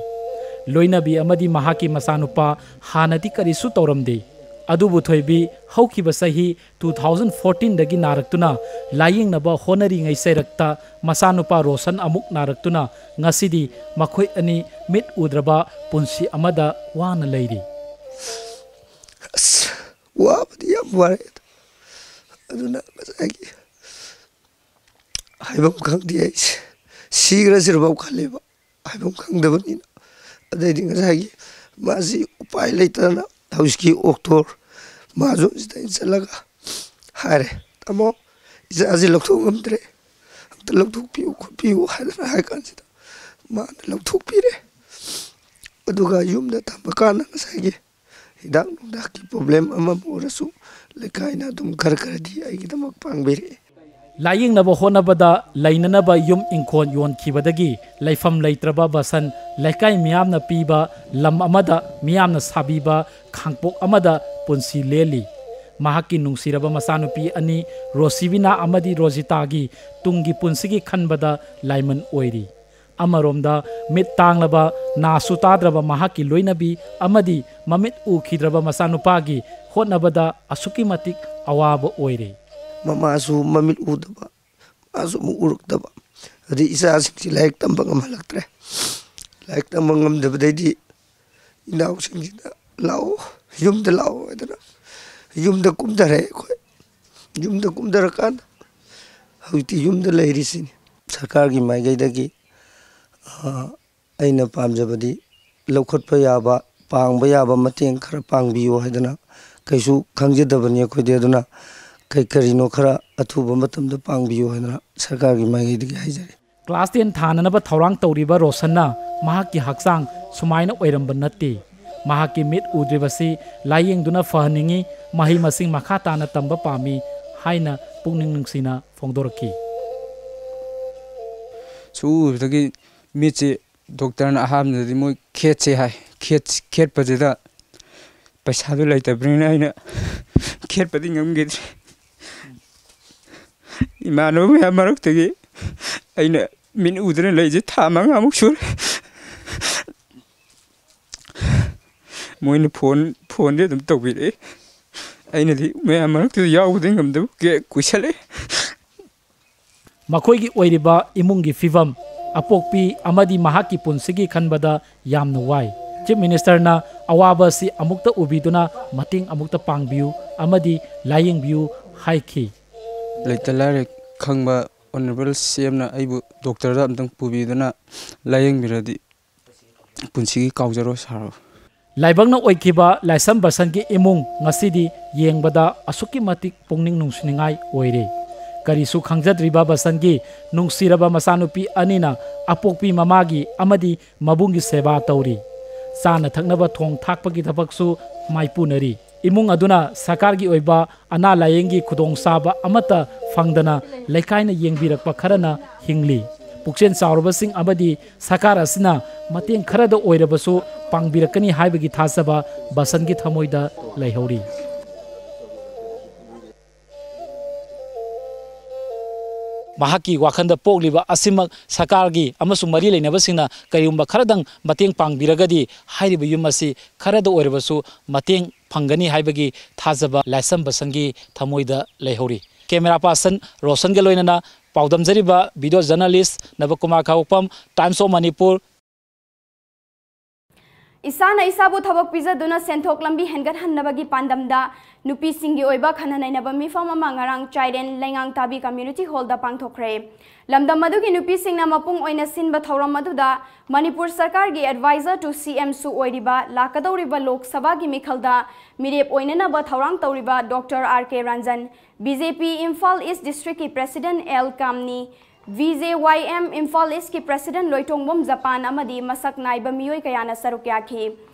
ꯂꯣꯏꯅꯕꯤ ꯑꯃꯗꯤ ꯃꯍꯥꯛꯀꯤ ꯃꯆꯥꯅꯨꯄꯥ ꯍꯥꯟꯅꯗꯤ ꯀꯔꯤꯁꯨ ꯇꯧꯔꯝꯗꯦ꯫ ꯑꯗꯨꯕꯨ ꯊꯣꯏꯕꯤ ꯍꯧꯈꯤꯕ ꯆꯍꯤ two thousand fourteen ꯗꯒꯤ ꯅꯥꯔꯛꯇꯨꯅ ꯂꯥꯌꯦꯡꯅꯕ ꯍꯣꯠꯅꯔꯤꯉꯩ ꯆꯩꯔꯛꯇ ꯃꯆꯥꯅꯨꯄꯥ ꯔꯣꯁꯟ ꯑꯃꯨꯛ ꯅꯥꯔꯛꯇꯨꯅ ꯉꯁꯤꯗꯤ ꯃꯈꯣꯏ ꯑꯅꯤ ꯃꯤꯠ ꯎꯗ꯭ꯔꯕ ꯄꯨꯟꯁꯤ ꯑꯃꯗ ꯋꯥꯅ ꯂꯩꯔꯤ꯫ ꯑꯁ, ꯋꯥꯕꯗꯤ ꯌꯥꯝ ꯋꯥꯔꯦ꯫ ꯑꯗꯨꯅ ꯉꯁꯥꯏꯒꯤ ꯍꯥꯏꯐꯝ ꯈꯪꯗꯦ ꯑꯩꯁꯦ꯫ ꯁꯤꯈ꯭ꯔꯁꯤꯔꯐꯥꯎ ꯈꯜꯂꯦꯕ, ꯍꯥꯏꯐꯝ ꯈꯪꯗꯕꯅꯤꯅ꯫ ꯑꯗꯩꯗꯤ ꯉꯁꯥꯏꯒꯤ ꯃꯥꯁꯤ ꯎꯄꯥꯏ ꯂꯩꯇꯗꯅ ꯍꯧꯖꯤꯛꯀꯤ ꯑꯣꯛꯇꯣꯔ ꯃꯥꯁꯨ ꯁꯤꯗ ꯑꯩꯅ ꯆꯠꯂꯒ ꯍꯥꯏꯔꯦ, "ꯇꯥꯃꯣ, ꯏꯆꯥꯁꯤ ꯂꯧꯊꯣꯛ ꯉꯝꯗ꯭ꯔꯦ, ꯑꯝꯇ ꯂꯧꯊꯣꯛꯄꯤꯌꯨ ꯈꯣꯠꯄꯤꯌꯨ" ꯍꯥꯏꯗꯅ ꯍꯥꯏ ꯀꯥꯟꯁꯤꯗ ꯃꯥꯅ ꯂꯧꯊꯣꯛꯄꯤꯔꯦ꯫ ꯑꯗꯨꯒ ꯌꯨꯝꯗ ꯊꯝꯕ ꯀꯥꯟꯗ ꯉꯁꯥꯏꯒꯤ ꯍꯤꯗꯥꯛ ꯅꯨꯡꯗꯥꯛꯀꯤ ꯄ꯭ꯔꯣꯕ꯭ꯂꯦꯝ ꯑꯃꯕꯨ ꯑꯣꯏꯔꯁꯨ ꯂꯩꯀꯥꯏꯅ ꯑꯗꯨꯝ ꯈꯔ ꯈꯔꯗꯤ ꯑꯩꯒꯤꯗꯃꯛ ꯄꯥꯡꯕꯤꯔꯛꯑꯦ꯫ ꯂꯥꯌꯦꯡꯅꯕ ꯍꯣꯠꯅꯕꯗ ꯂꯩꯅꯅꯕ ꯌꯨꯝ ꯏꯪꯈꯣꯜ ꯌꯣꯟꯈꯤꯕꯗꯒꯤ ꯂꯩꯐꯝ ꯂꯩꯇ꯭ꯔꯕ ꯕꯁꯟ ꯂꯩꯀꯥꯏ ꯃꯤꯌꯥꯝꯅ ꯄꯤꯕ ꯂꯝ ꯑꯃꯗ ꯃꯤꯌꯥꯝꯅ ꯁꯥꯕꯤꯕ ꯈꯥꯡꯄꯣꯛ ꯑꯃꯗ ꯄꯨꯟꯁꯤ ꯂꯦꯜꯂꯤ꯫ ꯃꯍꯥꯛꯀꯤ ꯅꯨꯡꯁꯤꯔꯕ ꯃꯆꯥꯅꯨꯄꯤ ꯑꯅꯤ ꯔꯣꯁꯤꯕꯤꯅꯥ ꯑꯃꯗꯤ ꯔꯣꯖꯤꯇꯥꯒꯤ ꯇꯨꯡꯒꯤ ꯄꯨꯟꯁꯤꯒꯤ ꯈꯟꯕꯗ ꯂꯥꯏꯃꯟ ꯑꯣꯏꯔꯤ꯫ ꯑꯃꯔꯣꯝꯗ ꯃꯤꯠ ꯇꯥꯡꯂꯕ, ꯅꯥꯁꯨ ꯇꯥꯗ꯭ꯔꯕ ꯃꯍꯥꯛꯀꯤ ꯂꯣꯏꯅꯕꯤ ꯑꯃꯗꯤ ꯃꯃꯤꯠ ꯎꯈꯤꯗ꯭ꯔꯕ ꯃꯆꯥꯅꯨꯄꯥꯒꯤ ꯍꯣꯠꯅꯕꯗ ꯑꯁꯨꯛꯀꯤ ꯃꯇꯤꯛ ꯑꯋꯥꯕ ꯑꯣꯏꯔꯦ꯫ ꯃꯃꯥꯁꯨ ꯃꯃꯤꯠ ꯎꯗꯕ, ꯃꯥꯁꯨ ꯑꯃꯨꯛ ꯎꯔꯛꯇꯕ, ꯑꯗꯩ ꯏꯆꯥꯁꯤꯡꯁꯤ ꯂꯥꯏꯔꯤꯛ ꯇꯝꯕ ꯉꯝꯍꯜꯂꯛꯇ꯭ꯔꯦ꯫ ꯂꯥꯏꯔꯤꯛ ꯇꯝꯕ ꯉꯝꯗꯕꯗꯩꯗꯤ ꯏꯅꯥꯎꯁꯤꯡꯁꯤꯅ "ꯂꯥꯛꯑꯣ, ꯌꯨꯝꯗ ꯂꯥꯛꯑꯣ" ꯍꯥꯏꯗꯅ ꯌꯨꯝꯗ ꯀꯨꯝꯊꯔꯦ ꯑꯩꯈꯣꯏ꯫ ꯌꯨꯝꯗ ꯀꯨꯝꯊꯔꯀꯥꯟꯗ ꯍꯧꯖꯤꯛꯇꯤ ꯌꯨꯝꯗ ꯂꯩꯔꯤꯁꯤꯅꯤ꯫ ꯁꯔꯀꯥꯔꯒꯤ ꯃꯥꯏꯀꯩꯗꯒꯤ, ꯑ, ꯑꯩꯅ ꯄꯥꯝꯖꯕꯗꯤ ꯂꯧꯈꯠꯄ ꯌꯥꯕ, ꯄꯥꯡꯕ ꯌꯥꯕ ꯃꯇꯦꯡ ꯈꯔ ꯄꯥꯡꯕꯤꯌꯨ ꯍꯥꯏꯗꯅ, ꯀꯩꯁꯨ ꯈꯪꯖꯗꯕꯅꯤ ꯑꯩꯈꯣꯏꯗꯤ꯫ ꯑꯗꯨꯅ ꯀꯩ ꯀꯔꯤꯅꯣ ꯈꯔ ꯑꯊꯨꯕ ꯃꯇꯝꯗ ꯄꯥꯡꯕꯤꯌꯨ ꯍꯥꯏꯗꯅ ꯁꯔꯀꯥꯔꯒꯤ ꯃꯥꯏꯀꯩꯗꯒꯤ ꯍꯥꯏꯖꯔꯤ꯫ ꯀ꯭ꯂꯥꯁ ꯇꯦꯟ ꯊꯥꯅꯅꯕ ꯊꯧꯔꯥꯡ ꯇꯧꯔꯤꯕ ꯔꯣꯁꯟꯅ ꯃꯍꯥꯛꯀꯤ ꯍꯛꯆꯥꯡ ꯁꯨꯃꯥꯏꯅ ꯑꯣꯏꯔꯝꯕ ꯅꯠꯇꯦ꯫ ꯃꯍꯥꯛꯀꯤ ꯃꯤꯠ ꯎꯗ꯭ꯔꯤꯕꯁꯤ ꯂꯥꯌꯦꯡꯗꯨꯅ ꯐꯍꯟꯅꯤꯡꯏ, ꯃꯍꯩ ꯃꯁꯤꯡ ꯃꯈꯥ ꯇꯥꯅ ꯇꯝꯕ ꯄꯥꯝꯃꯤ ꯍꯥꯏꯅ ꯄꯨꯛꯅꯤꯡ ꯅꯨꯡꯁꯤꯅ ꯐꯣꯡꯗꯣꯔꯛꯈꯤ꯫ ꯁꯨꯛꯎ ꯎꯗꯕꯗꯒꯤ ꯃꯤꯠꯁꯤ ꯗꯣꯛꯇꯔꯅ ꯑꯍꯥꯟꯕꯗꯗꯤ ꯃꯣꯏ ꯈꯦꯠꯁꯦ ꯍꯥꯏ꯫ ꯈꯦꯠ-, ꯈꯦꯠꯄꯁꯤꯗ ꯄꯩꯁꯥꯗꯨ ꯂꯩꯇꯕꯅꯤꯅ ꯑꯩꯅ ꯈꯦꯠꯄꯗꯤ ꯉꯝꯈꯤꯗ꯭ꯔꯦ꯫ ꯏꯃꯥꯟꯅꯕ ꯃꯌꯥꯝ ꯃꯔꯛꯇꯒꯤ ꯑꯩꯅ ꯃꯤꯠ ꯎꯗꯅ ꯂꯩꯁꯦ ꯊꯥ ꯃꯉꯥꯃꯨꯛ ꯁꯨꯔꯦ꯫ ꯃꯣꯏꯅ ꯐꯣꯟ ꯐꯣꯟꯗꯤ ꯑꯗꯨꯝ ꯇꯧꯕꯤꯔꯛꯏ꯫ ꯑꯩꯅꯗꯤ ꯃꯌꯥꯝ ꯃꯔꯛꯇꯨꯗ ꯌꯥꯎꯕꯗꯤ ꯉꯝꯗꯕ ꯀꯦꯛ ꯀꯨꯏꯁꯜꯂꯛꯑꯦ꯫ ꯃꯈꯣꯏꯒꯤ ꯑꯣꯏꯔꯤꯕ ꯏꯃꯨꯡꯒꯤ ꯐꯤꯕꯝ, ꯑꯄꯣꯛꯄꯤ ꯑꯃꯗꯤ ꯃꯍꯥꯛꯀꯤ ꯄꯨꯟꯁꯤꯒꯤ ꯈꯟꯕꯗ ꯌꯥꯝꯅ ꯋꯥꯏ꯫ ꯆꯤꯐ ꯃꯤꯅꯤꯁꯇꯔꯅ ꯑꯋꯥꯕ ꯑꯁꯤ ꯑꯃꯨꯛꯇ ꯎꯕꯤꯗꯨꯅ ꯃꯇꯦꯡ ꯑꯃꯨꯛꯇ ꯄꯥꯡꯕꯤꯌꯨ ꯑꯃꯗꯤ ꯂꯥꯌꯦꯡꯕꯤꯌꯨ ꯍꯥꯏꯈꯤ꯫ ꯂꯩꯇ ꯂꯥꯏꯔ ꯈꯪꯕ ꯑꯣꯅꯔꯦꯕꯜ ꯁꯤ ꯑꯦꯝꯅ ꯑꯩꯕꯨ ꯗꯣꯛꯇꯔꯗ ꯑꯝꯇꯪ ꯄꯨꯕꯤꯗꯨꯅ ꯂꯥꯌꯦꯡꯕꯤꯔꯗꯤ ꯄꯨꯟꯁꯤꯒꯤ ꯀꯥꯎꯖꯔꯣꯏ ꯁꯥꯔ꯫ ꯂꯥꯏꯕꯛꯅ ꯑꯣꯏꯈꯤꯕ ꯂꯥꯏꯁ꯭ꯔꯝ ꯕꯁꯟꯒꯤ ꯏꯃꯨꯡ ꯉꯁꯤꯗꯤ ꯌꯦꯡꯕꯗ ꯑꯁꯨꯛꯀꯤ ꯃꯇꯤꯛ ꯄꯨꯛꯅꯤꯡ ꯅꯨꯡꯁꯤꯅꯤꯡꯉꯥꯏ ꯑꯣꯏꯔꯦ꯫ ꯀꯔꯤꯁꯨ ꯈꯪꯖꯗ꯭ꯔꯤꯕ ꯕꯁꯟꯒꯤ ꯅꯨꯡꯁꯤꯔꯕ ꯃꯆꯥꯅꯨꯄꯤ ꯑꯅꯤꯅ ꯑꯄꯣꯛꯄꯤ ꯃꯃꯥꯒꯤ ꯑꯃꯗꯤ ꯃꯕꯨꯡꯒꯤ ꯁꯦꯕꯥ ꯇꯧꯔꯤ꯫ ꯆꯥꯅ ꯊꯛꯅꯕ ꯊꯣꯡ ꯊꯥꯛꯄꯒꯤ ꯊꯕꯛꯁꯨ ꯃꯥꯏꯄꯨꯅꯔꯤ꯫ ꯏꯃꯨꯡ ꯑꯗꯨꯅ ꯁꯔꯀꯥꯔꯒꯤ ꯑꯣꯏꯕ ꯑꯅꯥ ꯂꯥꯌꯦꯡꯒꯤ ꯈꯨꯗꯣꯡꯆꯥꯕ ꯑꯃꯠꯇ ꯐꯪꯗꯅ ꯂꯩꯀꯥꯏꯅ ꯌꯦꯡꯕꯤꯔꯛꯄ ꯈꯔꯅ ꯍꯤꯡꯂꯤ꯫ ꯄꯨꯛꯆꯦꯜ ꯆꯥꯎꯔꯕꯁꯤꯡ ꯑꯃꯗꯤ ꯁꯔꯀꯥꯔ ꯑꯁꯤꯅ ꯃꯇꯦꯡ ꯈꯔꯗ ꯑꯣꯏꯔꯕꯁꯨ ꯄꯥꯡꯕꯤꯔꯛꯀꯅꯤ ꯍꯥꯏꯕꯒꯤ ꯊꯥꯖꯕ ꯕꯁꯟꯒꯤ ꯊꯃꯣꯏꯗ ꯂꯩꯍꯧꯔꯤ꯫ ꯃꯍꯥꯛꯀꯤ ꯋꯥꯈꯜꯗ ꯄꯣꯛꯂꯤꯕ ꯑꯁꯤꯃꯛ ꯁꯔꯀꯥꯔꯒꯤ ꯑꯃꯁꯨꯡ ꯃꯔꯤ ꯂꯩꯅꯕꯁꯤꯡꯅ ꯀꯔꯤꯒꯨꯝꯕ ꯈꯔꯗꯪ ꯃꯇꯦꯡ ꯄꯥꯡꯕꯤꯔꯒꯗꯤ ꯍꯥꯏꯔꯤꯕ ꯌꯨꯝ ꯑꯁꯤ ꯈꯔꯗ ꯑꯣꯏꯔꯕꯁꯨ ꯃꯇꯦꯡ ꯐꯪꯒꯅꯤ ꯍꯥꯏꯕꯒꯤ ꯊꯥꯖꯕ ꯂꯥꯏꯁ꯭ꯔꯝ ꯕꯁꯟꯒꯤ ꯊꯃꯣꯏꯗ ꯂꯩꯍꯧꯔꯤ꯫ ꯀꯦꯃꯦꯔꯥ ꯄꯥꯔꯁꯟ ꯔꯣꯁꯟꯒ ꯂꯣꯏꯅꯅ ꯄꯥꯎꯗꯝꯖꯔꯤꯕ ꯚꯤꯗꯤꯑꯣ ꯖꯔꯅꯥꯂꯤꯁ ꯅꯕꯀꯨꯃꯥꯔ ꯈꯥꯉꯕꯣꯛꯐꯝ, Times of Manipur꯫ ꯏꯁꯥꯅ ꯏꯁꯥꯕꯨ ꯊꯕꯛ ꯄꯤꯖꯗꯨꯅ ꯁꯦꯟꯊꯣꯛ ꯂꯝꯕꯤ ꯍꯦꯟꯒꯠꯍꯟꯅꯕꯒꯤ ꯄꯥꯟꯗꯝꯗ ꯅꯨꯄꯤꯁꯤꯡꯒꯤ ꯑꯣꯏꯕ ꯈꯟꯅ ꯅꯩꯅꯕ ꯃꯤꯐꯝ ꯑꯃ ꯉꯔꯥꯡ ꯆꯥꯏꯔꯦꯟ ꯂꯩꯉꯥꯡ ꯇꯥꯕꯤ ꯀꯝꯃ꯭ꯌꯨꯅꯤꯇꯤ ꯍꯣꯜꯗ ꯄꯥꯡꯊꯣꯛꯈ꯭ꯔꯦ꯫ ꯂꯝꯗꯝ ꯑꯗꯨꯒꯤ ꯅꯨꯄꯤꯁꯤꯡꯅ ꯃꯄꯨꯡ ꯑꯣꯏꯅ ꯁꯤꯟꯕ ꯊꯧꯔꯝ ꯑꯗꯨꯗ ꯃꯅꯤꯄꯨꯔ ꯁꯔꯀꯥꯔꯒꯤ advisor to C M ꯁꯨ ꯑꯣꯏꯔꯤꯕ, ꯂꯥꯛꯀꯗꯧꯔꯤꯕ ꯂꯣꯛ ꯁꯚꯥꯒꯤ ꯃꯤꯈꯜꯗ ꯃꯤꯔꯦꯞ ꯑꯣꯏꯅꯅꯕ ꯊꯧꯔꯥꯡ ꯇꯧꯔꯤꯕ doctor R K Ranjan, B J P Imphal east ꯗꯤꯁꯇ꯭ꯔꯤꯛꯀꯤ ꯄ꯭ꯔꯦꯁꯤꯗꯦꯟꯠ ꯑꯦꯜ ꯀꯥꯝꯅꯤ, V J Y M Imphal ꯏꯁ꯭ꯠꯀꯤ ꯄ꯭ꯔꯦꯁꯤꯗꯦꯟꯠ ꯂꯣꯏꯇꯣꯡꯕꯝ ꯖꯄꯥꯟ ꯑꯃꯗꯤ ꯃꯁꯛ ꯅꯥꯏꯕ ꯃꯤꯑꯣꯏ ꯀꯌꯥꯅ ꯁꯔꯨꯛ ꯌꯥꯈꯤ꯫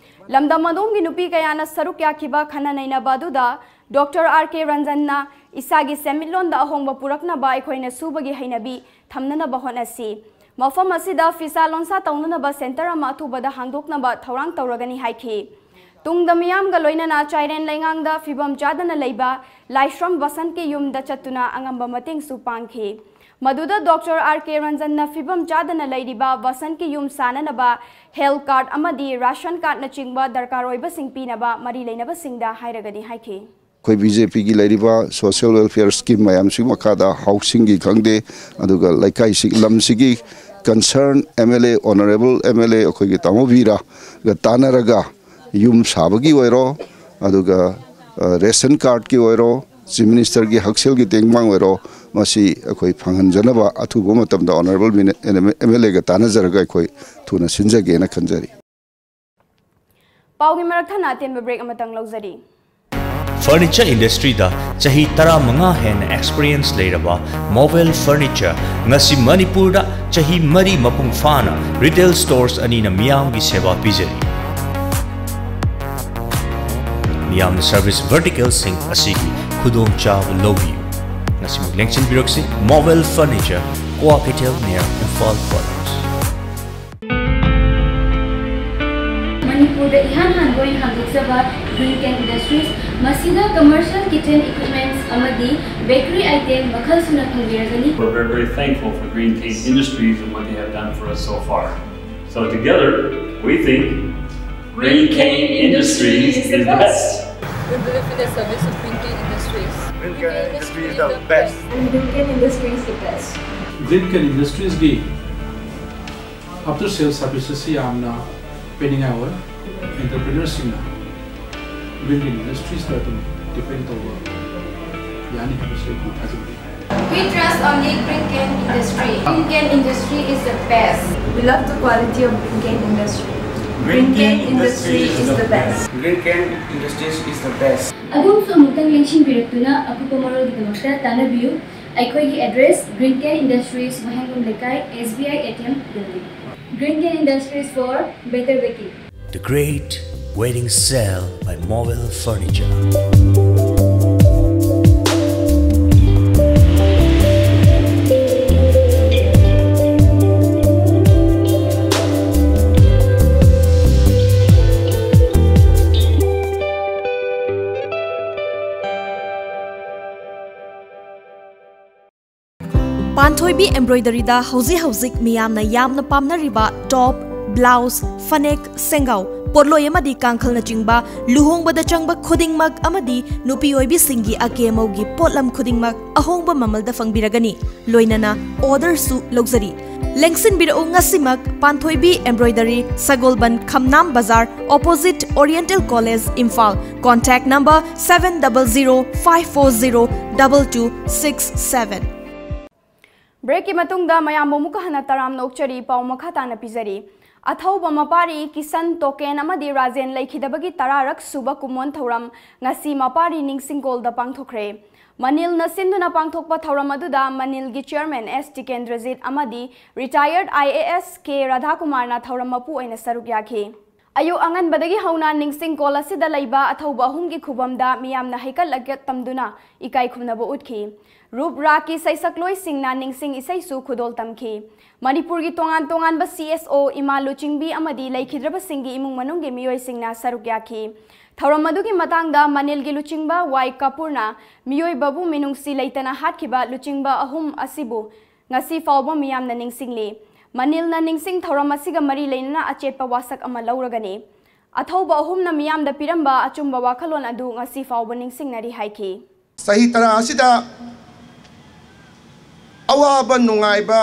ꯂꯝꯗꯝ ꯑꯗꯣꯝꯒꯤ ꯅꯨꯄꯤ ꯀꯌꯥꯅ ꯁꯔꯨꯛ ꯌꯥꯈꯤꯕ ꯈꯟꯅ ꯅꯩꯅꯕ ꯑꯗꯨꯗ ꯗꯣꯛꯇꯔ ꯑꯥꯔ ꯀꯦ ꯔꯟꯖꯟꯅ ꯏꯁꯥꯒꯤ ꯁꯦꯟꯃꯤꯠꯂꯣꯟꯗ ꯑꯍꯣꯡꯕ ꯄꯨꯔꯛꯅꯕ ꯑꯩꯈꯣꯏꯅ ꯁꯨꯕꯒꯤ ꯍꯩꯅꯕꯤ ꯊꯝꯅꯅꯕ ꯍꯣꯠꯅꯁꯤ꯫ ꯃꯐꯝ ꯑꯁꯤꯗ ꯐꯤꯁꯥ ꯂꯣꯟꯁꯥ ꯇꯧꯅꯅꯕ ꯁꯦꯟꯇꯔ ꯑꯃ ꯑꯊꯨꯕꯗ ꯍꯥꯡꯗꯣꯛꯅꯕ ꯊꯧꯔꯥꯡ ꯇꯧꯔꯒꯅꯤ ꯍꯥꯏꯈꯤ꯫ ꯇꯨꯡꯗ ꯃꯤꯌꯥꯝꯒ ꯂꯣꯏꯅꯅ ꯆꯥꯏꯔꯦꯟ ꯂꯩꯉꯥꯡꯗ ꯐꯤꯕꯝ ꯆꯥꯗꯅ ꯂꯩꯕ ꯂꯥꯏꯁ꯭ꯔꯝ ꯕꯁꯟꯠꯀꯤ ꯌꯨꯝꯗ ꯆꯠꯇꯨꯅ ꯑꯉꯝꯕ ꯃꯇꯦꯡꯁꯨ ꯄꯥꯡꯈꯤ꯫ ꯃꯗꯨꯗ ꯗꯣꯛꯇꯔ ꯑꯥꯔ ꯀꯦ ꯔꯟꯖꯟꯅ ꯐꯤꯕꯝ ꯆꯥꯗꯅ ꯂꯩꯔꯤꯕ ꯕꯁꯟꯠꯀꯤ ꯌꯨꯝ ꯁꯥꯅꯅꯕ ꯍꯦꯜꯊ ꯀꯥꯔꯗ ꯑꯃꯗꯤ ꯔꯥꯁꯟ ꯀꯥꯔꯗꯅꯆꯤꯡꯕ ꯗꯔꯀꯥꯔ ꯑꯣꯏꯕꯁꯤꯡ ꯄꯤꯅꯕ ꯃꯔꯤ ꯂꯩꯅꯕꯁꯤꯡꯗ ꯍꯥꯏꯔꯒꯅꯤ ꯍꯥꯏꯈꯤ꯫ ꯑꯩꯈꯣꯏ ꯕꯤ ꯖꯦ ꯄꯤꯒꯤ ꯂꯩꯔꯤꯕ ꯁꯣꯁꯤꯌꯦꯜ ꯋꯦꯜꯐꯤꯌꯔ ꯁ꯭ꯀꯤꯝ ꯃꯌꯥꯝꯁꯤꯒꯤ ꯃꯈꯥꯗ ꯍꯥꯎꯁꯤꯡꯒꯤ ꯈꯪꯗꯦ, ꯑꯗꯨꯒ ꯂꯩꯀꯥꯏꯁꯤ, ꯂꯝꯁꯤꯒꯤ concern M L A, honourable M L A ꯑꯩꯈꯣꯏꯒꯤ ꯇꯥꯃꯣ ꯕꯤꯔꯒ ꯇꯥꯟꯅꯔꯒ ꯌꯨꯝ ꯁꯥꯕꯒꯤ ꯑꯣꯏꯔꯣ, ꯑꯗꯨꯒ, ꯑ, ꯔꯦꯁꯟ ꯀꯥꯔꯗꯀꯤ ꯑꯣꯏꯔꯣ, ꯆꯤꯐ ꯃꯤꯅꯤꯁꯇꯔꯒꯤ ꯍꯛꯁꯦꯜꯒꯤ ꯇꯦꯡꯕꯥꯡ ꯑꯣꯏꯔꯣ, ꯃꯁꯤ ꯑꯩꯈꯣꯏ ꯐꯪꯍꯟꯖꯅꯕ ꯑꯊꯨꯕ ꯃꯇꯝꯗ ꯑꯣꯅꯔꯦꯕꯜ ꯃꯤꯅꯤ-, ꯑꯦꯝ ꯑꯦꯜ ꯑꯦꯒ ꯇꯥꯟꯅꯖꯔꯒ ꯑꯩꯈꯣꯏ ꯊꯨꯅ ꯁꯤꯟꯖꯒꯦꯅ ꯈꯟꯖꯔꯤ꯫ ꯄꯥꯎꯒꯤ ꯃꯔꯛ ꯊꯠꯅ ꯑꯇꯦꯟꯕ ꯕ꯭ꯔꯦꯛ ꯑꯃꯇꯪ ꯂꯧꯖꯔꯤ꯫ ꯐꯔꯅꯤꯆꯔ ꯏꯟꯗꯁꯇ꯭ꯔꯤꯗ ꯆꯍꯤ ꯇꯔꯥꯃꯉꯥ ꯍꯦꯟꯅ ꯑꯦꯛꯁꯄꯤꯔꯤꯌꯦꯟꯁ ꯂꯩꯔꯕ ꯃꯣꯕꯦꯜ ꯐꯔꯅꯤꯆꯔ ꯉꯁꯤ ꯃꯅꯤꯄꯨꯔꯗ ꯆꯍꯤ ꯃꯔꯤ ꯃꯄꯨꯡ ꯐꯥꯅ ꯔꯤꯇꯦꯜ ꯁ꯭ꯇꯣꯔꯁ ꯑꯅꯤꯅ ꯃꯤꯌꯥꯝꯒꯤ ꯁꯦꯕꯥ ꯄꯤꯖꯔꯤ꯫ ꯃꯤꯌꯥꯝꯅ ꯁꯔꯚꯤꯁ ꯚꯔꯇꯤꯀꯦꯜꯁꯤꯡ ꯑꯁꯤꯒꯤ ꯈꯨꯗꯣꯡꯆꯥꯕ ꯂꯧꯕꯤꯌꯨ꯫ ꯉꯁꯤꯃꯛ ꯂꯦꯡꯁꯤꯟꯕꯤꯔꯛꯁꯤ ꯃꯣꯕꯦꯜ furniture, Kwakeithel near Imphal College꯫ ꯃꯅꯤꯄꯨꯔꯗ ꯏꯍꯥꯟ ꯍꯥꯟꯕ ꯑꯣꯏꯅ ꯍꯥꯡꯗꯣꯛꯆꯕ Green Can Industries, ꯃꯁꯤꯗ commercial kitchen equipments ꯑꯃꯗꯤ bakery item ꯃꯈꯜ ꯁꯨꯅ ꯐꯪꯕꯤꯔꯒꯅꯤ꯫ We're very, very thankful for Green Can Industries and what they have done for us so far. So together, we think Green Can Industries is the best. We believe in the service of Green Can Industries. Green Can Industries is the best. And Green Can Industries is the best. Green Can Industries ꯒꯤ after sales services ꯁꯤ ꯌꯥꯝꯅ ꯄꯤꯅꯤꯡꯉꯥꯏ ꯑꯣꯏ꯫ Entrepreneurs ꯁꯤꯡꯅ Green Can Industries ꯇ ꯑꯗꯨꯝ depend ꯇꯧꯕ ꯌꯥꯅꯤ ꯍꯥꯏꯕꯁꯤ ꯑꯩ ꯊꯥꯖꯩ꯫ We trust only Green Can Industry. Green Can Industry is the best. We love the quality of Green Can Industry. Green Can Industry is the best. Green Can Industries is the best. ꯑꯗꯣꯝꯁꯨ ꯑꯃꯨꯛꯇꯪ ꯂꯦꯡꯁꯤꯟꯕꯤꯔꯛꯇꯨꯅ ꯑꯀꯨꯞꯄ ꯃꯔꯣꯜꯒꯤꯗꯃꯛꯇ ꯇꯥꯟꯅꯕꯤꯌꯨ꯫ ꯑꯩꯈꯣꯏꯒꯤ address, Green Can Industries, ꯋꯥꯍꯦꯡꯕꯝ ꯂꯩꯀꯥꯏ, S B I A T M building. Green Can Industries for better baking. The Great Wedding Sale by Mobile Furniture. ꯄꯥꯟꯊꯣꯏꯕꯤ ꯑꯦꯝꯕ꯭ꯔꯣꯏꯗꯔꯤꯗ ꯍꯧꯖꯤꯛ ꯍꯧꯖꯤꯛ ꯃꯤꯌꯥꯝꯅ ꯌꯥꯝꯅ ꯄꯥꯝꯅꯔꯤꯕ ꯇꯣꯞ, ꯕ꯭ꯂꯥꯎꯁ, ꯐꯅꯦꯛ, ꯁꯦꯡꯒꯥꯎ, ꯄꯣꯠꯂꯣꯏ ꯑꯃꯗꯤ ꯀꯥꯡꯈꯜꯅꯆꯤꯡꯕ ꯂꯨꯍꯣꯡꯕꯗ ꯆꯪꯕ ꯈꯨꯗꯤꯡꯃꯛ ꯑꯃꯗꯤ ꯅꯨꯄꯤ ꯑꯣꯏꯕꯤꯁꯤꯡꯒꯤ ꯑꯀꯦ ꯑꯃꯧꯒꯤ ꯄꯣꯠꯂꯝ ꯈꯨꯗꯤꯡꯃꯛ ꯑꯍꯣꯡꯕ ꯃꯃꯜꯗ ꯐꯪꯕꯤꯔꯒꯅꯤ꯫ ꯂꯣꯏꯅꯅ ꯑꯣꯔꯗꯔꯁꯨ ꯂꯧꯖꯔꯤ꯫ ꯂꯦꯡꯁꯤꯟꯕꯤꯔꯛꯎ ꯉꯁꯤꯃꯛ ꯄꯥꯟꯊꯣꯏꯕꯤ ꯑꯦꯝꯕ꯭ꯔꯣꯏꯗꯔꯤ, ꯁꯒꯣꯜꯕꯟ ꯈꯝꯅꯥꯝ ꯕꯖꯥꯔ, opposite Oriental College, Imphal. Contact number seven double zero five four zero double two six seven꯫ ꯕ꯭ꯔꯦꯛꯀꯤ ꯃꯇꯨꯡꯗ ꯃꯌꯥꯝꯕꯨ ꯑꯃꯨꯛꯀ ꯍꯟꯅ ꯇꯔꯥꯝꯅ ꯑꯣꯛꯆꯔꯤ꯫ ꯄꯥꯎ ꯃꯈꯥ ꯇꯥꯅ ꯄꯤꯖꯔꯤ꯫ ꯑꯊꯧꯕ ꯃꯄꯥꯔꯤ ꯀꯤꯁꯟ, ꯇꯣꯀꯦꯟ ꯑꯃꯗꯤ ꯔꯥꯖꯦꯟ ꯂꯩꯈꯤꯗꯕꯒꯤ ꯇꯔꯥꯔꯛ ꯁꯨꯕ ꯀꯨꯝꯑꯣꯟ ꯊꯧꯔꯝ ꯉꯁꯤ ꯃꯄꯥꯔꯤ ꯅꯤꯡꯁꯤꯡꯀꯣꯜꯗ ꯄꯥꯡꯊꯣꯛꯈ꯭ꯔꯦ꯫ ꯃꯅꯤꯜꯅ ꯁꯤꯟꯗꯨꯅ ꯄꯥꯡꯊꯣꯛꯄ ꯊꯧꯔꯝ ꯑꯗꯨꯗ ꯃꯅꯤꯜꯒꯤ ꯆꯤꯌꯔꯃꯦꯟ ꯑꯦꯁ ꯇꯤꯀꯦꯟꯗ꯭ꯔꯖꯤꯠ ꯑꯃꯗꯤ ꯔꯤꯇꯥꯌꯔꯗ ꯑꯥꯏ ꯑꯦ ꯑꯦꯁ ꯀꯦ ꯔꯥꯙꯥꯀꯨꯃꯥꯔꯅ ꯊꯧꯔꯝ ꯃꯄꯨ ꯑꯣꯏꯅ ꯁꯔꯨꯛ ꯌꯥꯈꯤ꯫ ꯑꯌꯨꯛ ꯑꯉꯟꯕꯗꯒꯤ ꯍꯧꯅ ꯅꯤꯡꯁꯤꯡꯀꯣꯜ ꯑꯁꯤꯗ ꯂꯩꯕ ꯑꯊꯧꯕ ꯑꯍꯨꯝꯒꯤ ꯈꯨꯕꯝꯗ ꯃꯤꯌꯥꯝꯅ ꯍꯩꯀꯠ ꯂꯩꯀꯠ ꯇꯝꯗꯨꯅ ꯏꯀꯥꯏ ꯈꯨꯝꯅꯕ ꯎꯠꯈꯤ꯫ ꯔꯨꯞ ꯔꯥꯛꯀꯤ ꯁꯩꯁꯛꯂꯣꯏꯁꯤꯡꯅ ꯅꯤꯡꯁꯤꯡ ꯏꯁꯩꯁꯨ ꯈꯨꯗꯣꯜ ꯇꯝꯈꯤ꯫ ꯃꯅꯤꯄꯨꯔꯒꯤ ꯇꯣꯉꯥꯟ ꯇꯣꯉꯥꯟꯕ ꯁꯤ ꯑꯦꯁ ꯑꯣ, ꯏꯃꯥ ꯂꯨꯆꯤꯡꯕꯤ ꯑꯃꯗꯤ ꯂꯩꯈꯤꯗ꯭ꯔꯕꯁꯤꯡꯒꯤ ꯏꯃꯨꯡ ꯃꯅꯨꯡꯒꯤ ꯃꯤꯑꯣꯏꯁꯤꯡꯅ ꯁꯔꯨꯛ ꯌꯥꯈꯤ꯫ ꯊꯧꯔꯝ ꯑꯗꯨꯒꯤ ꯃꯇꯥꯡꯗ ꯃꯅꯤꯜꯒꯤ ꯂꯨꯆꯤꯡꯕ ꯋꯥꯏ ꯀꯥꯄꯨꯔꯅ ꯃꯤꯑꯣꯏꯕꯕꯨ ꯃꯤꯅꯨꯡꯁꯤ ꯂꯩꯇꯅ ꯍꯥꯠꯈꯤꯕ ꯂꯨꯆꯤꯡꯕ ꯑꯍꯨꯝ ꯑꯁꯤꯕꯨ ꯉꯁꯤ ꯐꯥꯎꯕ ꯃꯤꯌꯥꯝꯅ ꯅꯤꯡꯁꯤꯡꯂꯤ꯫ ꯃꯅꯤꯜꯅ ꯅꯤꯡꯁꯤꯡ ꯊꯧꯔꯝ ꯑꯁꯤꯒ ꯃꯔꯤ ꯂꯩꯅꯅ ꯑꯆꯦꯠꯄ ꯋꯥꯁꯛ ꯑꯃ ꯂꯧꯔꯒꯅꯤ꯫ ꯑꯊꯧꯕ ꯑꯍꯨꯝꯅ ꯃꯤꯌꯥꯝꯗ ꯄꯤꯔꯝꯕ ꯑꯆꯨꯝꯕ ꯋꯥꯈꯜꯂꯣꯟ ꯑꯗꯨ ꯉꯁꯤ ꯐꯥꯎꯕ ꯅꯤꯡꯁꯤꯡꯅꯔꯤ ꯍꯥꯏꯈꯤ꯫ ꯆꯍꯤ ꯇꯔꯥ ꯑꯁꯤꯗ ꯑꯋꯥꯕ ꯅꯨꯡꯉꯥꯏꯕ,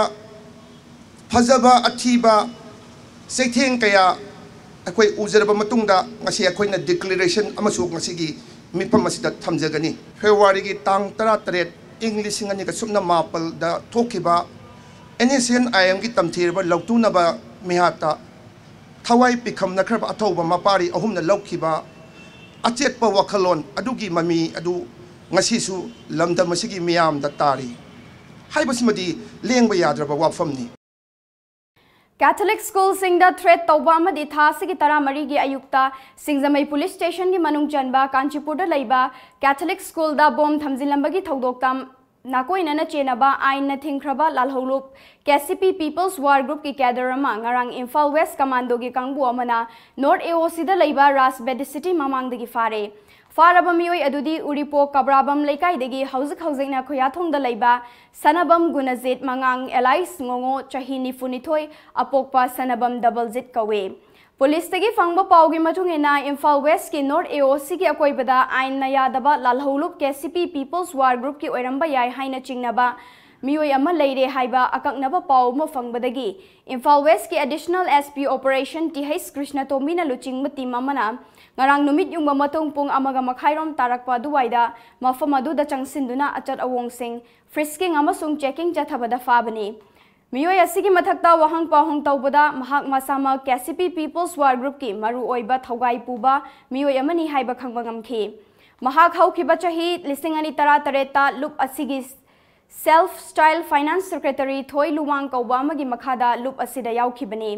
ꯐꯖꯕ ꯑꯊꯤꯕ, ꯆꯩꯊꯦꯡ ꯀꯌꯥ ꯑꯩꯈꯣꯏ ꯎꯖꯔꯕ ꯃꯇꯨꯡꯗ, ꯉꯁꯤ ꯑꯩꯈꯣꯏꯅ ꯗꯤꯀ꯭ꯂꯦꯔꯦꯁꯟ ꯑꯃꯁꯨ ꯉꯁꯤꯒꯤ ꯃꯤꯐꯝ ꯑꯁꯤꯗ ꯊꯝꯖꯒꯅꯤ꯫ ꯐꯦꯕ꯭ꯔꯨꯋꯥꯔꯤꯒꯤ ꯇꯥꯡ ꯇꯔꯥꯇꯔꯦꯠ, ꯏꯪ ꯂꯤꯁꯤꯡ ꯑꯅꯤꯒ ꯁꯨꯞꯅ ꯃꯥꯄꯜꯗ ꯊꯣꯛꯈꯤꯕ ꯑꯦꯟ ꯑꯦꯁ ꯑꯦꯟ ꯑꯥꯏ ꯑꯦꯝꯒꯤ ꯇꯝꯊꯤꯔꯕ ꯂꯧꯇꯨꯅꯕ ꯃꯤꯍꯥꯠꯇ ꯊꯋꯥꯏ ꯄꯤꯈꯝꯅꯈ꯭ꯔꯕ ꯑꯊꯧꯕ ꯃꯄꯥꯔꯤ ꯑꯍꯨꯝꯅ ꯂꯧꯈꯤꯕ ꯑꯆꯦꯠꯄ ꯋꯥꯈꯜꯂꯣꯟ ꯑꯗꯨꯒꯤ ꯃꯃꯤ ꯑꯗꯨ ꯉꯁꯤꯁꯨ ꯂꯝꯗꯝ ꯑꯁꯤꯒꯤ ꯃꯤꯌꯥꯝꯗ ꯇꯥꯔꯤ ꯍꯥꯏꯕꯁꯤꯃꯗꯤ ꯂꯦꯡꯕ ꯌꯥꯗ꯭ꯔꯕ ꯋꯥꯐꯝꯅꯤ꯫ ꯀꯦꯊꯣꯂꯤꯛ ꯁ꯭ꯀꯨꯜꯁꯤꯡꯗ ꯊ꯭ꯔꯦꯠ ꯇꯧꯕ ꯑꯃꯗꯤ ꯊꯥ ꯑꯁꯤꯒꯤ ꯇꯔꯥꯃꯔꯤꯒꯤ ꯑꯌꯨꯛꯇ ꯁꯤꯡꯖꯃꯩ ꯄꯨꯂꯤꯁ ꯁ꯭ꯇꯦꯁꯟꯒꯤ ꯃꯅꯨꯡ ꯆꯟꯕ ꯀꯥꯟꯆꯤꯄꯨꯔꯗ ꯂꯩꯕ ꯀꯦꯊꯣꯂꯤꯛ ꯁ꯭ꯀꯨꯜꯗ ꯕꯣꯝ ꯊꯝꯖꯤꯜꯂꯝꯕꯒꯤ ꯊꯧꯗꯣꯛꯇ ꯅꯥꯀꯣꯏꯅꯅ ꯆꯦꯟꯅꯕ ꯑꯥꯏꯟꯅ ꯊꯤꯡꯈ꯭ꯔꯕ ꯂꯥꯜꯍꯧꯂꯨꯞ ꯀꯦ ꯁꯤ ꯄꯤ ꯄꯤꯄꯜꯁ ꯋꯥꯔ ꯒ꯭ꯔꯨꯞꯀꯤ ꯀꯦꯗꯔ ꯑꯃ ꯉꯔꯥꯡ ꯏꯝꯐꯥꯜ ꯋꯦꯁ ꯀꯃꯥꯟꯗꯣꯒꯤ ꯀꯥꯡꯕꯨ ꯑꯃꯅ ꯅꯣꯔꯠ ꯑꯦ ꯑꯣ ꯁꯤꯗ ꯂꯩꯕ ꯔꯥꯖ ꯕꯦꯗꯤꯁꯤꯇꯤ ꯃꯃꯥꯡꯗꯒꯤ ꯐꯥꯔꯦ꯫ ꯐꯥꯔꯕ ꯃꯤꯑꯣꯏ ꯑꯗꯨꯗꯤ ꯎꯔꯤꯄꯣꯛ ꯀꯕ꯭ꯔꯥꯕꯝ ꯂꯩꯀꯥꯏꯗꯒꯤ ꯍꯧꯖꯤꯛ ꯍꯧꯖꯤꯛꯅ ꯈꯨꯌꯥꯊꯣꯡꯗ ꯂꯩꯕ ꯁꯅꯕꯝ ꯒꯨꯅꯖꯤꯠ ꯃꯉꯥꯡ alias ꯉꯣꯉꯣ, ꯆꯍꯤ ꯅꯤꯐꯨꯅꯤꯊꯣꯏ, ꯑꯄꯣꯛꯄ ꯁꯅꯕꯝ ꯗꯕꯜꯖꯤꯠ ꯀꯧꯏ꯫ ꯄꯨꯂꯤꯁꯇꯒꯤ ꯐꯪꯕ ꯄꯥꯎꯒꯤ ꯃꯇꯨꯡ ꯏꯟꯅ, ꯏꯝꯐꯥꯜ ꯋꯦꯁꯀꯤ ꯅꯣꯔꯠ ꯑꯦ ꯑꯣ ꯁꯤꯒꯤ ꯑꯀꯣꯏꯕꯗ ꯑꯥꯏꯟꯅ ꯌꯥꯗꯕ ꯂꯥꯜꯍꯧꯂꯨꯞ ꯀꯦ ꯁꯤ ꯄꯤ ꯄꯤꯄꯜꯁ ꯋꯥꯔ ꯒ꯭ꯔꯨꯞꯀꯤ ꯑꯣꯏꯔꯝꯕ ꯌꯥꯏ ꯍꯥꯏꯅ ꯆꯤꯡꯅꯕ ꯃꯤꯑꯣꯏ ꯑꯃ ꯂꯩꯔꯦ ꯍꯥꯏꯕ ꯑꯀꯛꯅꯕ ꯄꯥꯎ ꯑꯃ ꯐꯪꯕꯗꯒꯤ ꯏꯝꯐꯥꯜ ꯋꯦꯁꯀꯤ additional S P operation T H ꯀ꯭ꯔꯤꯁꯅꯇꯣꯝꯕꯤꯅ ꯂꯨꯆꯤꯡꯕ ꯇꯤꯝ ꯑꯃꯅ ꯉꯔꯥꯡ ꯅꯨꯃꯤꯠ ꯌꯨꯡꯕ ꯃꯇꯨꯡ ꯄꯨꯡ ꯑꯃꯒ ꯃꯈꯥꯏꯔꯣꯝ ꯇꯥꯔꯛꯄ ꯑꯗꯨꯋꯥꯏꯗ ꯃꯐꯝ ꯑꯗꯨꯗ ꯆꯪꯁꯤꯟꯗꯨꯅ ꯑꯆꯠ ꯑꯋꯣꯡꯁꯤꯡ ꯐ꯭ꯔꯤꯁꯀꯤꯡ ꯑꯃꯁꯨꯡ ꯆꯦꯀꯤꯡ ꯆꯠꯊꯕꯗ ꯐꯥꯕꯅꯤ꯫ ꯃꯤꯑꯣꯏ ꯑꯁꯤꯒꯤ ꯃꯊꯛꯇ ꯋꯥꯍꯪ ꯄꯥꯎꯍꯪ ꯇꯧꯕꯗ ꯃꯍꯥꯛ ꯃꯁꯥꯃꯛ ꯀꯦ ꯁꯤ ꯄꯤ ꯄꯤꯄꯜꯁ ꯋꯥꯔ ꯒ꯭ꯔꯨꯞꯀꯤ ꯃꯔꯨꯑꯣꯏꯕ ꯊꯧꯒꯥꯏ ꯄꯨꯕ ꯃꯤꯑꯣꯏ ꯑꯃꯅꯤ ꯍꯥꯏꯕ ꯈꯪꯕ ꯉꯝꯈꯤ꯫ ꯃꯍꯥꯛ ꯍꯧꯈꯤꯕ ꯆꯍꯤ ꯂꯤꯁꯤꯡ ꯑꯅꯤ ꯇꯔꯥꯇꯔꯦꯠꯇ ꯂꯨꯞ ꯑꯁꯤꯒꯤ ꯁꯦꯜꯐ ꯁ꯭ꯇꯥꯏꯜ ꯐꯥꯏꯅꯥꯟꯁ ꯁꯦꯀ꯭ꯔꯦꯇꯔꯤ ꯊꯣꯏ ꯂꯨꯋꯥꯡ ꯀꯧꯕ ꯑꯃꯒꯤ ꯃꯈꯥꯗ ꯂꯨꯞ ꯑꯁꯤꯗ ꯌꯥꯎꯈꯤꯕꯅꯤ꯫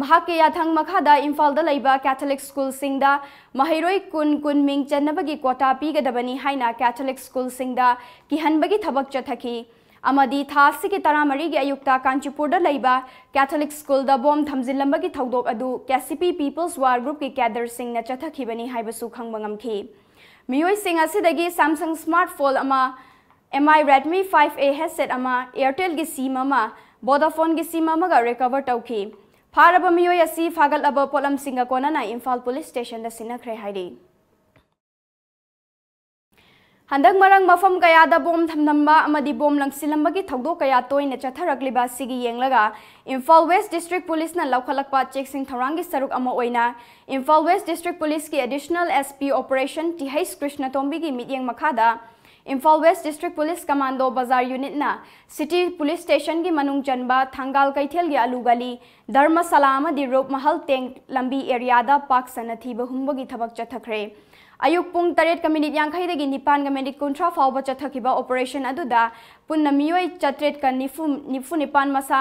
ꯃꯍꯥꯛꯀꯤ ꯌꯥꯊꯪ ꯃꯈꯥꯗ ꯏꯝꯐꯥꯜꯗ ꯂꯩꯕ ꯀꯦꯊꯣꯂꯤꯛ ꯁ꯭ꯀꯨꯜꯁꯤꯡꯗ ꯃꯍꯩꯔꯣꯏ ꯀꯨꯟ ꯀꯨꯟ ꯃꯤꯡ ꯆꯟꯅꯕꯒꯤ ꯀ꯭ꯋꯣꯇꯥ ꯄꯤꯒꯗꯕꯅꯤ ꯍꯥꯏꯅ ꯀꯦꯊꯣꯂꯤꯛ ꯁ꯭ꯀꯨꯜꯁꯤꯡꯗ ꯀꯤꯍꯟꯕꯒꯤ ꯊꯕꯛ ꯆꯠꯊꯈꯤ꯫ ꯑꯃꯗꯤ ꯊꯥ ꯑꯁꯤꯒꯤ ꯇꯔꯥꯃꯔꯤꯒꯤ ꯑꯌꯨꯛꯇ ꯀꯥꯟꯆꯤꯄꯨꯔꯗ ꯂꯩꯕ ꯀꯦꯊꯣꯂꯤꯛ ꯁ꯭ꯀꯨꯜꯗ ꯕꯣꯝ ꯊꯝꯖꯤꯜꯂꯝꯕꯒꯤ ꯊꯧꯗꯣꯛ ꯑꯗꯨ ꯀꯦ ꯁꯤ ꯄꯤ ꯄꯤꯄꯜꯁ ꯋꯥꯔ ꯒ꯭ꯔꯨꯞꯀꯤ ꯀꯦꯗꯔꯁꯤꯡꯅ ꯆꯠꯊꯈꯤꯕꯅꯤ ꯍꯥꯏꯕꯁꯨ ꯈꯪꯕ ꯉꯝꯈꯤ꯫ ꯃꯤꯑꯣꯏꯁꯤꯡ ꯑꯁꯤꯗꯒꯤ ꯁꯦꯝꯁꯪ ꯁ꯭ꯃꯥꯔꯠ ꯐꯣꯟ ꯑꯃ, ꯑꯦꯝ ꯑꯥꯏ ꯔꯦꯗꯃꯤ ꯐꯥꯏꯚ ꯑꯦ ꯍꯦꯗꯁꯦꯠ ꯑꯃ, ꯑꯦꯌꯔꯇꯦꯜꯒꯤ ꯁꯤꯝ ꯑꯃ, ꯚꯣꯗꯥꯐꯣꯟꯒꯤ ꯁꯤꯝ ꯑꯃꯒ ꯔꯤꯀꯚꯔ ꯇꯧꯈꯤ꯫ ꯐꯥꯔꯕ ꯃꯤꯑꯣꯏ ꯑꯁꯤ ꯐꯥꯒꯠꯂꯕ ꯄꯣꯠꯂꯝꯁꯤꯡꯒ ꯀꯣꯟꯅꯅ ꯏꯝꯐꯥꯜ ꯄꯨꯂꯤꯁ ꯁ꯭ꯇꯦꯁꯟꯗ ꯁꯤꯟꯅꯈ꯭ꯔꯦ ꯍꯥꯏꯔꯤ꯫ ꯍꯟꯗꯛ ꯃꯔꯛ ꯃꯐꯝ ꯀꯌꯥꯗ ꯕꯣꯝ ꯊꯝꯂꯝꯕ ꯑꯃꯗꯤ ꯕꯣꯝ ꯂꯪꯁꯤꯜꯂꯝꯕꯒꯤ ꯊꯧꯗꯣꯛ ꯀꯌꯥ ꯇꯣꯏꯅ ꯆꯠꯊꯔꯛꯂꯤꯕ ꯑꯁꯤꯒꯤ ꯌꯦꯡꯂꯒ ꯏꯝꯐꯥꯜ ꯋꯦꯁ ꯗꯤꯁꯇ꯭ꯔꯤꯛ ꯄꯨꯂꯤꯁꯅ ꯂꯧꯈꯠꯂꯛꯄ ꯆꯦꯛꯁꯤꯟ ꯊꯧꯔꯥꯡꯒꯤ ꯁꯔꯨꯛ ꯑꯃ ꯑꯣꯏꯅ ꯏꯝꯐꯥꯜ ꯋꯦꯁ ꯗꯤꯁꯇ꯭ꯔꯤꯛ ꯄꯨꯂꯤꯁꯀꯤ additional S P operation T H ꯀ꯭ꯔꯤꯁꯅꯇꯣꯝꯕꯤꯒꯤ ꯃꯤꯠꯌꯦꯡ ꯃꯈꯥꯗ Imphal west district police commando ꯕꯖꯥꯔ ꯌꯨꯅꯤꯠꯅ ꯁꯤꯇꯤ ꯄꯨꯂꯤꯁ ꯁ꯭ꯇꯦꯁꯟꯒꯤ ꯃꯅꯨꯡ ꯆꯟꯕ ꯊꯪꯒꯥꯜ ꯀꯩꯊꯦꯜꯒꯤ ꯑꯂꯨ ꯒꯂꯤ, ꯙꯔꯃꯁꯥꯂꯥ ꯑꯃꯗꯤ ꯔꯨꯞ ꯃꯍꯜ ꯇꯦꯡ ꯂꯝꯕꯤ ꯑꯦꯔꯤꯌꯥꯗ ꯄꯥꯛ ꯁꯟꯅ ꯊꯤꯕ ꯍꯨꯝꯕꯒꯤ ꯊꯕꯛ ꯆꯠꯊꯈ꯭ꯔꯦ꯫ ꯑꯌꯨꯛ ꯄꯨꯡ ꯇꯔꯦꯠꯀ ꯃꯤꯅꯤꯠ ꯌꯥꯡꯈꯩꯗꯒꯤ ꯅꯤꯄꯥꯟꯒ ꯃꯤꯅꯤꯠ ꯀꯨꯟꯊ꯭ꯔꯥ ꯐꯥꯎꯕ ꯆꯠꯊꯈꯤꯕ ꯑꯣꯄꯔꯦꯁꯟ ꯑꯗꯨꯗ ꯄꯨꯟꯅ ꯃꯤꯑꯣꯏ ꯆꯥꯇ꯭ꯔꯦꯠꯀ ꯅꯤꯐꯨ, ꯅꯤꯐꯨ ꯅꯤꯄꯥꯟ ꯃꯁꯥ,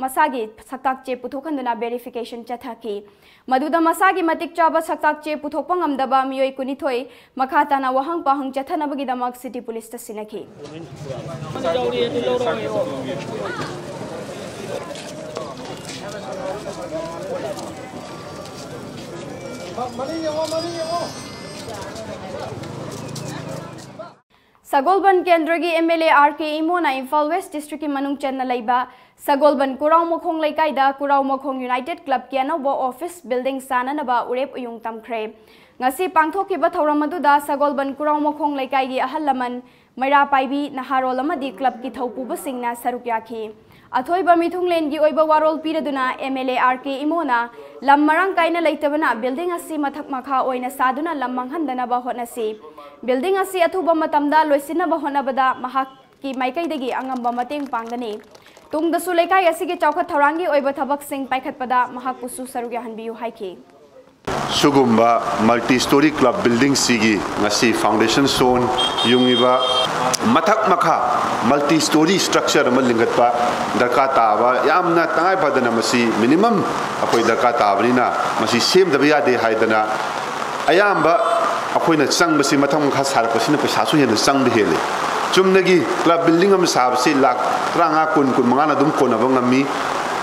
ꯃꯁꯥꯒꯤ ꯁꯛꯇꯥꯛ ꯆꯦ ꯄꯨꯊꯣꯛꯍꯟꯗꯨꯅ ꯚꯦꯔꯤꯐꯤꯀꯦꯁꯟ ꯆꯠꯊꯈꯤ꯫ ꯃꯗꯨꯗ ꯃꯁꯥꯒꯤ ꯃꯇꯤꯛ ꯆꯥꯕ ꯁꯛꯇꯥꯛ ꯆꯦ ꯄꯨꯊꯣꯛꯄ ꯉꯝꯗꯕ ꯃꯤꯑꯣꯏ ꯀꯨꯟꯅꯤꯊꯣꯏ ꯃꯈꯥ ꯇꯥꯅ ꯋꯥꯍꯪ ꯄꯥꯎꯍꯪ ꯆꯠꯊꯅꯕꯒꯤꯗꯃꯛ ꯁꯤꯇꯤ ꯄꯨꯂꯤꯁꯇ ꯁꯤꯟꯅꯈꯤ꯫ ꯃꯅꯤꯡ ꯌꯦꯡꯉꯣ, ꯃꯅꯤꯡ ꯌꯦꯡꯉꯣ꯫ ꯁꯒꯣꯜꯕꯟ ꯀꯦꯟꯗ꯭ꯔꯒꯤ M L A R K ꯏꯃꯣꯅ ꯏꯝꯐꯥꯜ ꯋꯦꯁ ꯗꯤꯁꯇ꯭ꯔꯤꯛꯀꯤ ꯃꯅꯨꯡ ꯆꯟꯅ ꯂꯩꯕ ꯁꯒꯣꯜꯕꯟ ꯀꯨꯔꯥꯎꯃꯈꯣꯡ ꯂꯩꯀꯥꯏꯗ ꯀꯨꯔꯥꯎꯃꯈꯣꯡ ꯌꯨꯅꯥꯏꯇꯦꯗ ꯀ꯭ꯂꯕꯀꯤ ꯑꯅꯧꯕ ꯑꯣꯐꯤꯁ ꯕꯤꯜꯗꯤꯡ ꯁꯥꯅꯅꯕ ꯎꯔꯦꯞ ꯎꯌꯨꯡ ꯇꯝꯈ꯭ꯔꯦ꯫ ꯉꯁꯤ ꯄꯥꯡꯊꯣꯛꯈꯤꯕ ꯊꯧꯔꯝ ꯑꯗꯨꯗ ꯁꯒꯣꯜꯕꯟ ꯀꯨꯔꯥꯎꯃꯈꯣꯡ ꯂꯩꯀꯥꯏꯒꯤ ꯑꯍꯜ ꯂꯃꯟ, ꯃꯩꯔꯥ ꯄꯥꯏꯕꯤ, ꯅꯍꯥꯔꯣꯜ ꯑꯃꯗꯤ ꯀ꯭ꯂꯕꯀꯤ ꯊꯧꯄꯨꯕꯁꯤꯡꯅ ꯁꯔꯨꯛ ꯌꯥꯈꯤ꯫ ꯑꯊꯣꯏꯕ ꯃꯤꯊꯨꯡꯂꯦꯟꯒꯤ ꯑꯣꯏꯕ ꯋꯥꯔꯣꯜ ꯄꯤꯔꯗꯨꯅ M L A R K ꯏꯃꯣꯅ ꯂꯝ ꯃꯔꯥꯡ ꯀꯥꯏꯅ ꯂꯩꯇꯕꯅ ꯕꯤꯜꯗꯤꯡ ꯑꯁꯤ ꯃꯊꯛ ꯃꯈꯥ ꯑꯣꯏꯅ ꯁꯥꯗꯨꯅ ꯂꯝ ꯃꯥꯡꯍꯟꯗꯅꯕ ꯍꯣꯠꯅꯁꯤ꯫ ꯕꯤꯜꯗꯤꯡ ꯑꯁꯤ ꯑꯊꯨꯕ ꯃꯇꯝꯗ ꯂꯣꯏꯁꯤꯟꯅꯕ ꯍꯣꯠꯅꯕꯗ ꯃꯍꯥꯛꯀꯤ ꯃꯥꯏꯀꯩꯗꯒꯤ ꯑꯉꯝꯕ ꯃꯇꯦꯡ ꯄꯥꯡꯒꯅꯤ꯫ ꯇꯨꯡꯗꯁꯨ ꯂꯩꯀꯥꯏ ꯑꯁꯤꯒꯤ ꯆꯥꯎꯈꯠ ꯊꯧꯔꯥꯡꯒꯤ ꯑꯣꯏꯕ ꯊꯕꯛꯁꯤꯡ ꯄꯥꯏꯈꯠꯄꯗ ꯃꯍꯥꯛꯄꯨꯁꯨ ꯁꯔꯨꯛ ꯌꯥꯍꯟꯕꯤꯌꯨ ꯍꯥꯏꯈꯤ꯫ ꯁꯤꯒꯨꯝꯕ multi story club building ꯁꯤꯒꯤ ꯉꯁꯤ foundation stone ꯌꯨꯡꯉꯤꯕ ꯃꯊꯛ ꯃꯈꯥ multi story structure ꯑꯃ ꯂꯤꯡꯈꯠꯄ ꯗꯔꯀꯥꯔ ꯇꯥꯕ, ꯌꯥꯝꯅ ꯇꯉꯥꯏ ꯐꯗꯅ ꯃꯁꯤ minimum ꯑꯩꯈꯣꯏ ꯗꯔꯀꯥꯔ ꯇꯥꯕꯅꯤꯅ ꯃꯁꯤ ꯁꯦꯝꯗꯕ ꯌꯥꯗꯦ ꯍꯥꯏꯗꯅ ꯑꯌꯥꯝꯕ ꯑꯩꯈꯣꯏꯅ ꯆꯪꯕꯁꯤ ꯃꯊꯛ ꯃꯈꯥ ꯁꯥꯔꯛꯄꯁꯤꯅ ꯄꯩꯁꯥꯁꯨ ꯍꯦꯟꯅ ꯆꯪꯕ ꯍꯦꯜꯂꯤ꯫ ꯆꯨꯝꯅꯒꯤ club building ꯑꯃ ꯁꯥꯕꯁꯤ ꯂꯥꯈ ꯇꯔꯥꯃꯉꯥ, ꯀꯨꯟ, ꯀꯨꯟꯃꯉꯥꯅ ꯑꯗꯨꯝ ꯀꯣꯟꯅꯕ ꯉꯝꯃꯤ꯫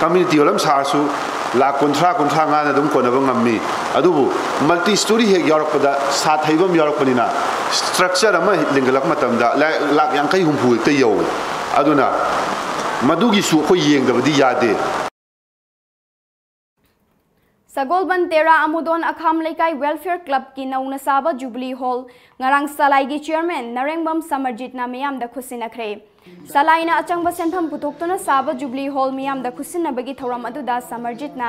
Community hall ꯑꯃ ꯁꯥꯔꯁꯨ ꯂꯥꯈ ꯀꯨꯟꯊ꯭ꯔꯥ, ꯀꯨꯟꯊ꯭ꯔꯥ ꯃꯉꯥꯅ ꯑꯗꯨꯝ ꯀꯣꯟꯅꯕ ꯉꯝꯃꯤ꯫ ꯑꯗꯨꯕꯨ multi story ꯍꯦꯛ ꯌꯥꯎꯔꯛꯄꯗ, ꯁꯥꯠ ꯍꯩꯕ ꯑꯃ ꯌꯥꯎꯔꯛꯄꯅꯤꯅ, structure ꯑꯃ ꯂꯤꯡꯈꯠꯂꯛꯄ ꯃꯇꯝꯗ ꯂꯥ-, ꯂꯥꯈ ꯌꯥꯡꯈꯩ, ꯍꯨꯝꯐꯨ ꯍꯦꯛꯇ ꯌꯧꯏ꯫ ꯑꯗꯨꯅ ꯃꯗꯨꯒꯤꯁꯨ ꯑꯩꯈꯣꯏ ꯌꯦꯡꯗꯕꯗꯤ ꯌꯥꯗꯦ꯫ ꯁꯒꯣꯜꯕꯟ ꯇꯦꯔꯥ ꯑꯃꯨꯗꯣꯟ ꯑꯈꯥꯝ ꯂꯩꯀꯥꯏ ꯋꯦꯜꯐꯤꯌꯔ ꯀ꯭ꯂꯕꯀꯤ ꯅꯧꯅ ꯁꯥꯕ ꯖꯨꯕꯤꯂꯤ ꯍꯣꯜ ꯉꯔꯥꯡ ꯁꯂꯥꯏꯒꯤ ꯆꯤꯌꯔꯃꯦꯟ ꯅꯔꯦꯡꯕꯝ ꯁꯃꯔꯖꯤꯠꯅ ꯃꯤꯌꯥꯝꯗ ꯈꯨꯠꯁꯤꯟꯅꯈ꯭ꯔꯦ꯫ ꯁꯂꯥꯏꯅ ꯑꯆꯪꯕ ꯁꯦꯟꯐꯝ ꯄꯨꯊꯣꯛꯇꯨꯅ ꯁꯥꯕ ꯖꯨꯕꯤꯂꯤ ꯍꯣꯜ ꯃꯤꯌꯥꯝꯗ ꯈꯨꯠꯁꯤꯟꯅꯕꯒꯤ ꯊꯧꯔꯝ ꯑꯗꯨꯗ ꯁꯃꯔꯖꯤꯠꯅ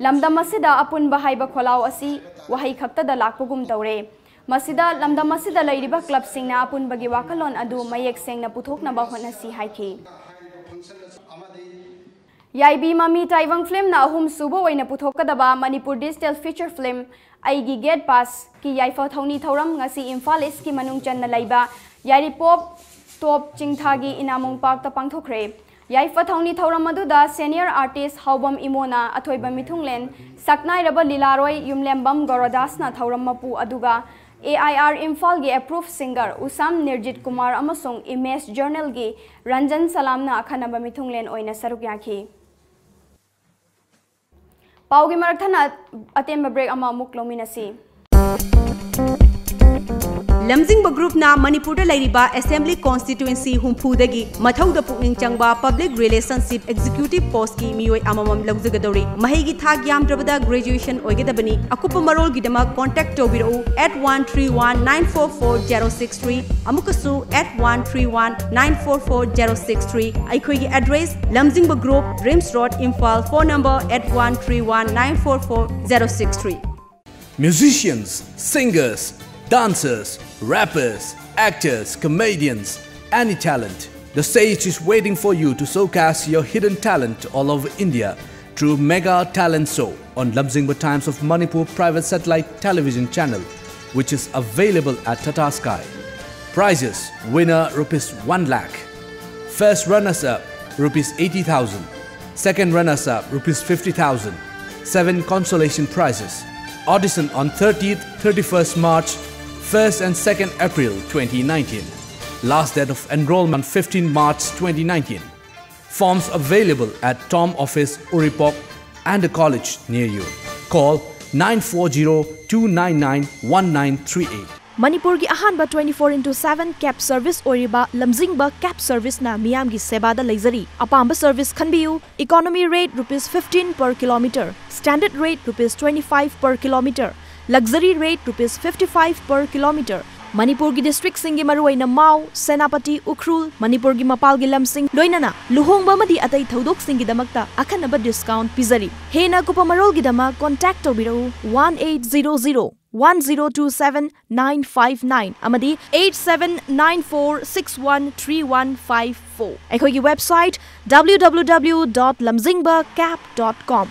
ꯂꯝꯗꯝ ꯑꯁꯤꯗ ꯑꯄꯨꯟꯕ ꯍꯥꯏꯕ ꯈꯣꯜꯂꯥꯎ ꯑꯁꯤ ꯋꯥꯍꯩ ꯈꯛꯇꯗ ꯂꯥꯛꯄꯒꯨꯝ ꯇꯧꯔꯦ꯫ ꯃꯁꯤꯗ ꯂꯝꯗꯝ ꯑꯁꯤꯗ ꯂꯩꯔꯤꯕ ꯀ꯭ꯂꯕꯁꯤꯡꯅ ꯑꯄꯨꯟꯕꯒꯤ ꯋꯥꯈꯜꯂꯣꯟ ꯑꯗꯨ ꯃꯌꯦꯛ ꯁꯦꯡꯅ ꯄꯨꯊꯣꯛꯅꯕ ꯍꯣꯠꯅꯁꯤ ꯍꯥꯏꯈꯤ꯫ ꯌꯥꯏꯕꯤ ꯃꯃꯤ ꯇꯥꯏꯕꯪ ꯐꯤꯂꯝꯅ ꯑꯍꯨꯝ ꯁꯨꯕ ꯑꯣꯏꯅ ꯄꯨꯊꯣꯛꯀꯗꯕ ꯃꯅꯤꯄꯨꯔ digital feature film ꯑꯩꯒꯤ gate pass ꯀꯤ ꯌꯥꯏꯐ ꯊꯧꯅꯤ ꯊꯧꯔꯝ ꯉꯁꯤ ꯏꯝꯐꯥꯜ ꯏꯁꯀꯤ ꯃꯅꯨꯡ ꯆꯟꯅ ꯂꯩꯕ ꯌꯥꯏꯔꯤꯄꯣꯛ ꯇꯣꯞ ꯆꯤꯡꯊꯥꯒꯤ ꯏꯅꯥꯃꯣꯡ ꯄꯥꯔꯛꯇ ꯄꯥꯡꯊꯣꯛꯈ꯭ꯔꯦ꯫ ꯌꯥꯏꯐ ꯊꯧꯅꯤ ꯊꯧꯔꯝ ꯑꯗꯨꯗ senior artist ꯍꯥꯎꯕꯝ ꯏꯃꯣꯅ, ꯑꯊꯣꯏꯕ ꯃꯤꯊꯨꯡꯂꯦꯟ ꯁꯛꯅꯥꯏꯔꯕ ꯂꯤꯂꯥꯔꯣꯏ ꯌꯨꯝꯂꯦꯝꯕꯝ ꯒꯧꯔꯗꯥꯁꯅ ꯊꯧꯔꯝ ꯃꯄꯨ, ꯑꯗꯨꯒ A I R ꯏꯝꯐꯥꯜꯒꯤ approved singer ꯎꯁꯥꯝ ꯅꯤꯔꯖꯤꯠ ꯀꯨꯃꯥꯔ ꯑꯃꯁꯨꯡ Image Journalꯒꯤ ꯔꯟꯖꯟ ꯁꯂꯥꯝꯅ ꯑꯈꯟꯅꯕ ꯃꯤꯊꯨꯡꯂꯦꯟ ꯑꯣꯏꯅ ꯁꯔꯨꯛ ꯌꯥꯈꯤ꯫ ꯄꯥꯎꯒꯤ ꯃꯔꯛ ꯊꯠꯅ ꯑꯇꯦꯟꯕ break ꯑꯃ ꯑꯃꯨꯛ ꯂꯧꯃꯤꯟꯅꯁꯤ꯫ ꯂꯝꯖꯤꯡꯕ ꯒ꯭ꯔꯨꯞꯅ ꯃꯅꯤꯄꯨꯔꯗ ꯂꯩꯔꯤꯕ ꯑꯦꯁꯦꯝꯕ꯭ꯂꯤ ꯀꯣꯟꯁꯇꯤꯇ꯭ꯋꯦꯟꯁꯤ ꯍꯨꯝꯐꯨꯗꯒꯤ ꯃꯊꯧꯗ ꯄꯨꯛꯅꯤꯡ ꯆꯪꯕ ꯄꯕ꯭ꯂꯤꯛ ꯔꯤꯂꯦꯁꯟꯁꯤꯞ ꯑꯦꯛꯖꯤꯀ꯭ꯌꯨꯇꯤꯚ ꯄꯣꯁꯀꯤ ꯃꯤꯑꯣꯏ ꯑꯃꯃꯝ ꯂꯧꯖꯒꯗꯧꯔꯤ꯫ ꯃꯍꯩꯒꯤ ꯊꯥꯛ ꯌꯥꯝꯗ꯭ꯔꯕꯗ ꯒ꯭ꯔꯦꯖꯨꯑꯦꯁꯟ ꯑꯣꯏꯒꯗꯕꯅꯤ꯫ ꯑꯀꯨꯞꯄ ꯃꯔꯣꯜꯒꯤꯗꯃꯛ ꯀꯣꯟꯇꯦꯛ ꯇꯧꯕꯤꯔꯛꯎ eight one three one nine four four zero six three, ꯑꯃꯨꯛꯀꯁꯨ eight one three one nine four four zero six three꯫ ꯑꯩꯈꯣꯏꯒꯤ ꯑꯦꯗ꯭ꯔꯦꯁ: ꯂꯝꯖꯤꯡꯕ group, RIMS road, Imphal. Phone number eight one three one nine four four zero six three꯫ Musicians, singers, dancers, rappers, actors, comedians, any talent. The stage is waiting for you to showcase your hidden talent all over India through Mega Talent Show on Lamjingba Times of Manipur private satellite television channel, which is available at Tata Sky. Prizes: winner rupees one lakh, first runners up rupees eighty thousand, second runners up rupees fifty thousand, seven consolation prizes. Audition on thirtieth, thirty-first March, first and second April twenty nineteen. Last date of enrollment fifteen March twenty nineteen. Forms available at Tom Office, Uripok, and a college near you. Call nine four zero two nine nine one nine three eight. ꯃꯅꯤꯄꯨꯔꯒꯤ ꯑꯍꯥꯟꯕ twenty four into seven cab service ꯑꯣꯏꯔꯤꯕ ꯂꯝꯖꯤꯡꯕ cab serviceꯅ ꯃꯤꯌꯥꯝꯒꯤ ꯁꯦꯕꯥꯗ ꯂꯩꯖꯔꯤ꯫ ꯑꯄꯥꯝꯕ service ꯈꯟꯕꯤꯌꯨ꯫ Economy rate rupees fifteen per kilometer, standard rate rupees twenty five per kilometer, luxury rate rupees fifty five per kilometer꯫ ꯃꯅꯤꯄꯨꯔꯒꯤ districtꯁꯤꯡꯒꯤ ꯃꯔꯨꯑꯣꯏꯅ ꯃꯥꯎ, ꯁꯦꯅꯥꯄꯇꯤ, ꯎꯈ꯭ꯔꯨꯜ, ꯃꯅꯤꯄꯨꯔꯒꯤ ꯃꯄꯥꯜꯒꯤ ꯂꯝꯁꯤꯡ, ꯂꯣꯏꯅꯅ ꯂꯨꯍꯣꯡꯕ ꯑꯃꯗꯤ ꯑꯇꯩ ꯊꯧꯗꯣꯛꯁꯤꯡꯒꯤꯗꯃꯛꯇ ꯑꯈꯟꯅꯕ discount ꯄꯤꯖꯔꯤ꯫ ꯍꯦꯟꯅ ꯑꯀꯨꯞꯄ ꯃꯔꯣꯜꯒꯤꯗꯃꯛ contact ꯇꯧꯕꯤꯔꯛꯎ one eight zero zero one zero two seven nine five nine ꯑꯃꯗꯤ eight seven nine four six one three one five four꯫ ꯑꯩꯈꯣꯏꯒꯤ website W W W dot lamjingba cab dot com꯫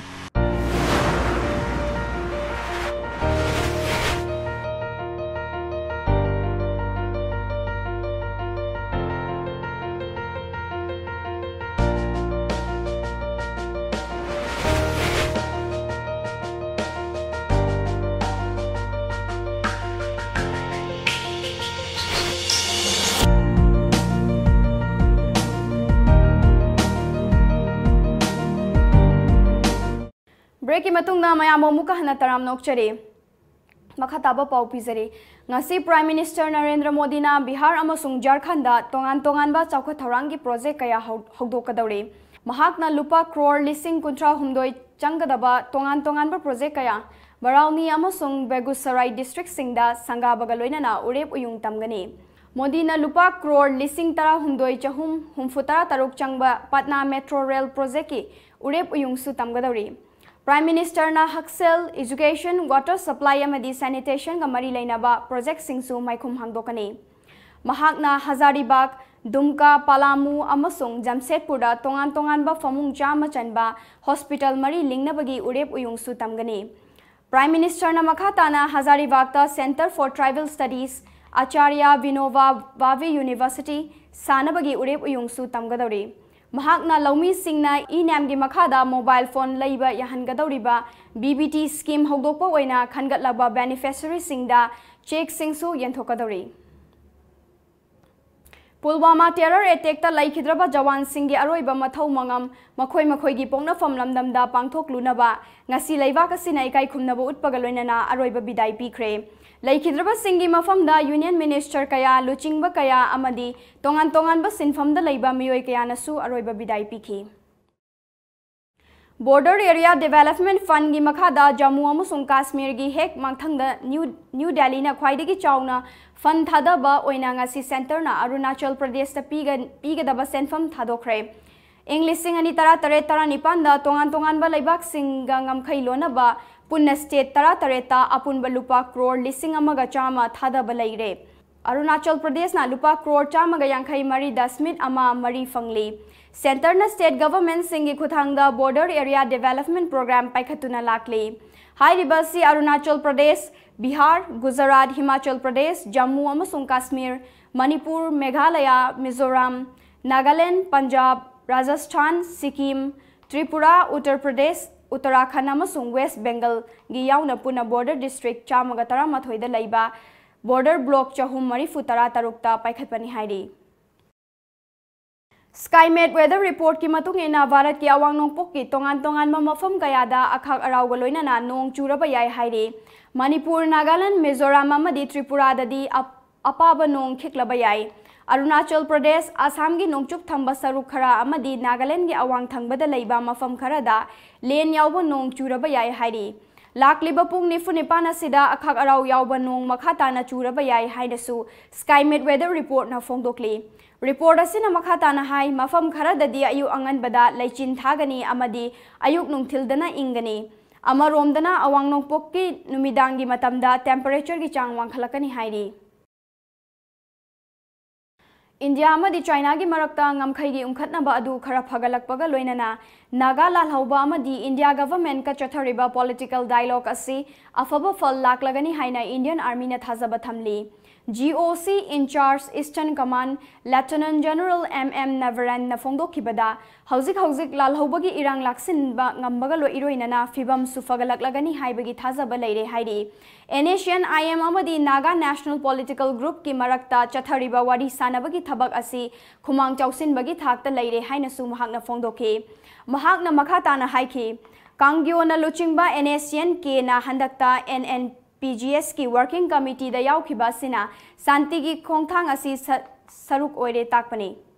Breakꯀꯤ ꯃꯇꯨꯡꯗ ꯃꯌꯥꯝꯕꯨ ꯑꯃꯨꯛꯀ ꯍꯟꯅ ꯇꯔꯥꯝꯅ ꯑꯣꯛꯆꯔꯤ꯫ ꯃꯈꯥ ꯇꯥꯕ ꯄꯥꯎ ꯄꯤꯖꯔꯤ꯫ ꯉꯁꯤ Prime Minister ꯅꯔꯦꯟꯗ꯭ꯔ ꯃꯣꯗꯤꯅ ꯕꯤꯍꯥꯔ ꯑꯃꯁꯨꯡ ꯖꯥꯔꯈꯟꯗ ꯇꯣꯉꯥꯟ ꯇꯣꯉꯥꯟꯕ ꯆꯥꯎꯈꯠ ꯊꯧꯔꯥꯡꯒꯤ ꯄ꯭ꯔꯣꯖꯦꯛ ꯀꯌꯥ ꯍꯧ-, ꯍꯧꯗꯣꯛꯀꯗꯧꯔꯤ꯫ ꯃꯍꯥꯛꯅ ꯂꯨꯄꯥ ꯀ꯭ꯔꯣꯔ ꯂꯤꯁꯤꯡ ꯀꯨꯟꯊ꯭ꯔꯥ ꯍꯨꯝꯗꯣꯏ ꯆꯪꯒꯗꯕ ꯇꯣꯉꯥꯟ ꯇꯣꯉꯥꯟꯕ ꯄ꯭ꯔꯣꯖꯦꯛ ꯀꯌꯥ ꯕꯔꯥꯎꯅꯤ ꯑꯃꯁꯨꯡ ꯕꯦꯒꯨꯁꯔꯥꯏ ꯗꯤꯁꯇ꯭ꯔꯤꯛꯁꯤꯡꯗ ꯁꯪꯒꯥꯕꯒ ꯂꯣꯏꯅꯅ ꯎꯔꯦꯞ ꯎꯌꯨꯡ ꯇꯝꯒꯅꯤ꯫ ꯃꯣꯗꯤꯅ ꯂꯨꯄꯥ ꯀ꯭ꯔꯣꯔ ꯂꯤꯁꯤꯡ ꯇꯔꯥꯍꯨꯝꯗꯣꯏ ꯆꯍꯨꯝ ꯍꯨꯝꯐꯨꯇꯔꯥ ꯇꯔꯨꯛ ꯆꯪꯕ ꯄꯠꯅꯥ ꯃꯦꯇ꯭ꯔꯣ ꯔꯦꯜ ꯄ꯭ꯔꯣꯖꯦꯛꯀꯤ ꯎꯔꯦꯞ ꯎꯌꯨꯡꯁꯨ ꯇꯝꯒꯗꯧꯔꯤ꯫ Prime Ministerꯅ ꯍꯛꯁꯦꯜ, education, water supply ꯑꯃꯗꯤ sanitationꯒ ꯃꯔꯤ ꯂꯩꯅꯕ ꯄ꯭ꯔꯣꯖꯦꯛꯁꯤꯡꯁꯨ ꯃꯥꯏꯈꯨꯝ ꯍꯥꯡꯗꯣꯛꯀꯅꯤ꯫ ꯃꯍꯥꯛꯅ ꯍꯖꯥꯔꯤꯕꯥꯒ, ꯗꯨꯝꯀꯥ, ꯄꯥꯂꯥꯃꯨ ꯑꯃꯁꯨꯡ ꯖꯝꯁꯦꯗꯄꯨꯔꯗ ꯇꯣꯉꯥꯟ ꯇꯣꯉꯥꯟꯕ ꯐꯃꯨꯡ ꯆꯥꯝꯃ ꯆꯟꯕ ꯍꯣꯁꯄꯤꯇꯥꯜ ꯃꯔꯤ ꯂꯤꯡꯅꯕꯒꯤ ꯎꯔꯦꯞ ꯎꯌꯨꯡꯁꯨ ꯇꯝꯒꯅꯤ꯫ Prime Ministerꯅ ꯃꯈꯥ ꯇꯥꯅ ꯍꯖꯥꯔꯤꯕꯥꯒꯇ Centre for Tribal Studies, ꯑꯆꯥꯔꯌ ꯚꯤꯅꯣꯕꯥ ꯚꯥꯚꯦ University ꯁꯥꯅꯕꯒꯤ ꯎꯔꯦꯞ ꯎꯌꯨꯡꯁꯨ ꯇꯝꯒꯗꯧꯔꯤ꯫ ꯃꯍꯥꯛꯅ ꯂꯧꯃꯤꯁꯤꯡꯅ E-NAMꯒꯤ ꯃꯈꯥꯗ mobile phone ꯂꯩꯕ ꯌꯥꯍꯟꯒꯗꯧꯔꯤꯕ B B T scheme ꯍꯧꯗꯣꯛꯄ ꯑꯣꯏꯅ ꯈꯟꯒꯠꯂꯕ beneficiaryꯁꯤꯡꯗ chequeꯁꯤꯡꯁꯨ ꯌꯦꯟꯊꯣꯛꯀꯗꯧꯔꯤ꯫ ꯄꯨꯜꯋꯥꯃꯥ terror attackꯇ ꯂꯩꯈꯤꯗ꯭ꯔꯕ ꯖꯋꯥꯟꯁꯤꯡꯒꯤ ꯑꯔꯣꯏꯕ ꯃꯊꯧ ꯃꯉꯝ ꯃꯈꯣꯏ ꯃꯈꯣꯏꯒꯤ ꯄꯣꯛꯅꯐꯝ ꯂꯝꯗꯝꯗ ꯄꯥꯡꯊꯣꯛꯂꯨꯅꯕ ꯉꯁꯤ ꯂꯩꯕꯥꯛ ꯑꯁꯤꯅ ꯏꯀꯥꯏ ꯈꯨꯝꯅꯕ ꯎꯠꯄꯒ ꯂꯣꯏꯅꯅ ꯑꯔꯣꯏꯕ ꯕꯤꯗꯥꯏ ꯄꯤꯈ꯭ꯔꯦ꯫ ꯂꯩꯈꯤꯗ꯭ꯔꯕꯁꯤꯡꯒꯤ ꯃꯐꯝꯗ Union Minister ꯀꯌꯥ, ꯂꯨꯆꯤꯡꯕ ꯀꯌꯥ ꯑꯃꯗꯤ ꯇꯣꯉꯥꯟ ꯇꯣꯉꯥꯟꯕ ꯁꯤꯟꯐꯝꯗ ꯂꯩꯕ ꯃꯤꯑꯣꯏ ꯀꯌꯥꯅꯁꯨ ꯑꯔꯣꯏꯕ ꯕꯤꯗꯥꯏ ꯄꯤꯈꯤ꯫ Border Area Development Fundꯒꯤ ꯃꯈꯥꯗ ꯖꯝꯃꯨ ꯑꯃꯁꯨꯡ ꯀꯥꯁꯃꯤꯔꯒꯤ ꯍꯦꯛ ꯃꯊꯪꯗ ꯅ꯭ꯌꯨ, ꯅ꯭ꯌꯨ ꯗꯦꯜꯂꯤꯅ ꯈ꯭ꯋꯥꯏꯗꯒꯤ ꯆꯥꯎꯅ fund ꯊꯥꯗꯕ ꯑꯣꯏꯅ ꯉꯁꯤ Centreꯅ ꯑꯔꯨꯅꯥꯆꯜ ꯄ꯭ꯔꯗꯦꯁꯇ ꯄꯤꯒ-, ꯄꯤꯒꯗꯕ ꯁꯦꯟꯐꯝ ꯊꯥꯗꯣꯛꯈ꯭ꯔꯦ꯫ ꯏꯪ ꯂꯤꯁꯤꯡ ꯑꯅꯤ ꯇꯔꯥ ꯇꯔꯦꯠ ꯇꯔꯥꯅꯤꯄꯥꯟꯗ ꯇꯣꯉꯥꯟ ꯇꯣꯉꯥꯟꯕ ꯂꯩꯕꯥꯛꯁꯤꯡꯒ ꯉꯝꯈꯩ ꯂꯣꯟꯅꯕ ꯄꯨꯟꯅ state ꯇꯔꯥꯇꯔꯦꯠꯇ ꯑꯄꯨꯟꯕ ꯂꯨꯄꯥ ꯀ꯭ꯔꯣꯔ ꯂꯤꯁꯤꯡ ꯑꯃꯒ ꯆꯥꯝꯃ ꯊꯥꯗꯕ ꯂꯩꯔꯦ꯫ ꯑꯔꯨꯅꯥꯆꯜ ꯄ꯭ꯔꯗꯦꯁꯅ ꯂꯨꯄꯥ ꯀ꯭ꯔꯣꯔ ꯆꯥꯝꯃꯒ ꯌꯥꯡꯈꯩ ꯃꯔꯤ ꯗꯁꯃꯤꯠ ꯑꯃ ꯃꯔꯤ ꯐꯪꯂꯤ꯫ Centreꯅ state governmentꯁꯤꯡꯒꯤ ꯈꯨꯠꯊꯥꯡꯗ Border Area Development Program ꯄꯥꯏꯈꯠꯇꯨꯅ ꯂꯥꯛꯂꯤ꯫ ꯍꯥꯏꯔꯤꯕ ꯑꯁꯤ ꯑꯔꯨꯅꯥꯆꯜ ꯄ꯭ꯔꯗꯦꯁ, ꯕꯤꯍꯥꯔ, ꯒꯨꯖꯔꯥꯠ, ꯍꯤꯃꯥꯆꯜ ꯄ꯭ꯔꯗꯦꯁ, ꯖꯝꯃꯨ ꯑꯃꯁꯨꯡ ꯀꯥꯁꯃꯤꯔ, ꯃꯅꯤꯄꯨꯔ, ꯃꯦꯘꯥꯂꯌꯥ, ꯃꯤꯖꯣꯔꯥꯝ, ꯅꯥꯒꯥꯂꯦꯟ, ꯄꯟꯖꯥꯕ, ꯔꯥꯖꯁꯊꯥꯟ, ꯁꯤꯛꯀꯤꯝ, ꯇ꯭ꯔꯤꯄꯨꯔꯥ, ꯎꯠꯇꯔ ꯄ꯭ꯔꯗꯦꯁ, ꯎꯠꯇꯔꯥꯈꯟꯗ ꯑꯃꯁꯨꯡ ꯋꯦꯁ ꯕꯦꯡꯒꯜꯒꯤ ꯌꯥꯎꯅ ꯄꯨꯟꯅ border district ꯆꯥꯝꯃꯒ ꯇꯔꯥꯃꯥꯊꯣꯏꯗ ꯂꯩꯕ border block ꯆꯍꯨꯝ ꯃꯔꯤꯐꯨ ꯇꯔꯥ ꯇꯔꯨꯛꯇ ꯄꯥꯏꯈꯠꯄꯅꯤ ꯍꯥꯏꯔꯤ꯫ Skymet Weather Reportꯀꯤ ꯃꯇꯨꯡ ꯏꯟꯅ, ꯚꯥꯔꯠꯀꯤ ꯑꯋꯥꯡ ꯅꯣꯡꯄꯣꯛꯀꯤ ꯇꯣꯉꯥꯟ ꯇꯣꯉꯥꯟꯕ ꯃꯐꯝ ꯀꯌꯥꯗ ꯑꯈꯥꯛ ꯑꯔꯥꯎꯒ ꯂꯣꯏꯅꯅ ꯅꯣꯡ ꯆꯨꯔꯕ ꯌꯥꯏ ꯍꯥꯏꯔꯤ꯫ ꯃꯅꯤꯄꯨꯔ, ꯅꯥꯒꯥꯂꯦꯟ, ꯃꯤꯖꯣꯔꯥꯝ ꯑꯃꯗꯤ ꯇ꯭ꯔꯤꯄꯨꯔꯥꯗꯗꯤ ꯑꯞ-, ꯑꯄꯥꯕ ꯅꯣꯡ ꯈꯤꯛꯂꯕ ꯌꯥꯏ꯫ ꯑꯔꯨꯅꯥꯆꯜ ꯄ꯭ꯔꯗꯦꯁ, ꯑꯁꯥꯝꯒꯤ ꯅꯣꯡꯆꯨꯞ ꯊꯪꯕ ꯁꯔꯨꯛ ꯈꯔ ꯑꯃꯗꯤ ꯅꯥꯒꯥꯂꯦꯟꯒꯤ ꯑꯋꯥꯡ ꯊꯪꯕꯗ ꯂꯩꯕ ꯃꯐꯝ ꯈꯔꯗ ꯂꯦꯟ ꯌꯥꯎꯕ ꯅꯣꯡ ꯆꯨꯔꯕ ꯌꯥꯏ ꯍꯥꯏꯔꯤ꯫ ꯂꯥꯛꯂꯤꯕ ꯄꯨꯡ ꯅꯤꯐꯨ ꯅꯤꯄꯥꯟ ꯑꯁꯤꯗ ꯑꯈꯥꯛ ꯑꯔꯥꯎ ꯌꯥꯎꯕ ꯅꯣꯡ ꯃꯈꯥ ꯇꯥꯅ ꯆꯨꯔꯕ ꯌꯥꯏ ꯍꯥꯏꯅꯁꯨ Skymet Weather Reportꯅ ꯐꯣꯡꯗꯣꯛꯂꯤ꯫ Report ꯑꯁꯤꯅ ꯃꯈꯥ ꯇꯥꯅ ꯍꯥꯏ, ꯃꯐꯝ ꯈꯔꯗꯗꯤ ꯑꯌꯨꯛ ꯑꯉꯟꯕꯗ ꯂꯩꯆꯤꯟ ꯊꯥꯒꯅꯤ ꯑꯃꯗꯤ ꯑꯌꯨꯛ ꯅꯨꯡꯊꯤꯜꯗꯅ ꯏꯪꯒꯅꯤ꯫ ꯑꯃꯔꯣꯝꯗꯅ, ꯑꯋꯥꯡ ꯅꯣꯡꯄꯣꯛꯀꯤ ꯅꯨꯃꯤꯗꯥꯡꯒꯤ ꯃꯇꯝꯗ temperatureꯒꯤ ꯆꯥꯡ ꯋꯥꯡꯈꯠꯂꯛꯀꯅꯤ ꯍꯥꯏꯔꯤ꯫ ꯏꯟꯗꯤꯌꯥ ꯑꯃꯗꯤ ꯆꯥꯏꯅꯥꯒꯤ ꯃꯔꯛꯇ ꯉꯝꯈꯩꯒꯤ ꯎꯪꯈꯠꯅꯕ ꯑꯗꯨ ꯈꯔ ꯐꯒꯠꯂꯛꯄꯒ ꯂꯣꯏꯅꯅ, ꯅꯥꯒꯥ ꯂꯥꯜꯍꯧꯕ ꯑꯃꯗꯤ ꯏꯟꯗꯤꯌꯥ governmentꯀ ꯆꯠꯊꯔꯤꯕ political dialogue ꯑꯁꯤ ꯑꯐꯕ ꯐꯜ ꯂꯥꯛꯂꯒꯅꯤ ꯍꯥꯏꯅ Indian Armyꯅ ꯊꯥꯖꯕ ꯊꯝꯂꯤ꯫ GOC in charge Eastern Command Lieutenant General M M Navarenꯅ ꯐꯣꯡꯗꯣꯛꯈꯤꯕꯗ, ꯍꯧꯖꯤꯛ ꯍꯧꯖꯤꯛ ꯂꯥꯜꯍꯧꯕꯒꯤ ꯏꯔꯥꯡ ꯂꯥꯛꯁꯤꯟꯕ ꯉꯝꯕꯒ ꯂꯣꯏ-, ꯏꯔꯣꯏꯅꯅ ꯐꯤꯕꯝꯁꯨ ꯐꯒꯠꯂꯛꯂꯒꯅꯤ ꯍꯥꯏꯕꯒꯤ ꯊꯥꯖꯕ ꯂꯩꯔꯦ ꯍꯥꯏꯔꯤ꯫ NSCN-IM ꯑꯃꯗꯤ Naga National Political Groupꯀꯤ ꯃꯔꯛꯇ ꯆꯠꯊꯔꯤꯕ ꯋꯥꯔꯤ ꯁꯥꯅꯕꯒꯤ ꯊꯕꯛ ꯑꯁꯤ ꯈꯨꯃꯥꯡ ꯆꯥꯎꯁꯤꯟꯕꯒꯤ ꯊꯥꯛꯇ ꯂꯩꯔꯦ ꯍꯥꯏꯅꯁꯨ ꯃꯍꯥꯛꯅ ꯐꯣꯡꯗꯣꯛꯈꯤ꯫ ꯃꯍꯥꯛꯅ ꯃꯈꯥ ꯇꯥꯅ ꯍꯥꯏꯈꯤ, ꯀꯥꯡꯒꯤꯌꯣꯅ ꯂꯨꯆꯤꯡꯕ NSCN-Kꯅ ꯍꯟꯗꯛꯇ NNPGSꯀꯤ working committeeꯗ ꯌꯥꯎꯈꯤꯕ ꯑꯁꯤꯅ ꯁꯥꯟꯇꯤꯒꯤ ꯈꯣꯡꯊꯥꯡ ꯑꯁꯤ ꯁ-, ꯁꯔꯨꯛ ꯑꯣꯏꯔꯦ ꯇꯥꯛꯄꯅꯤ꯫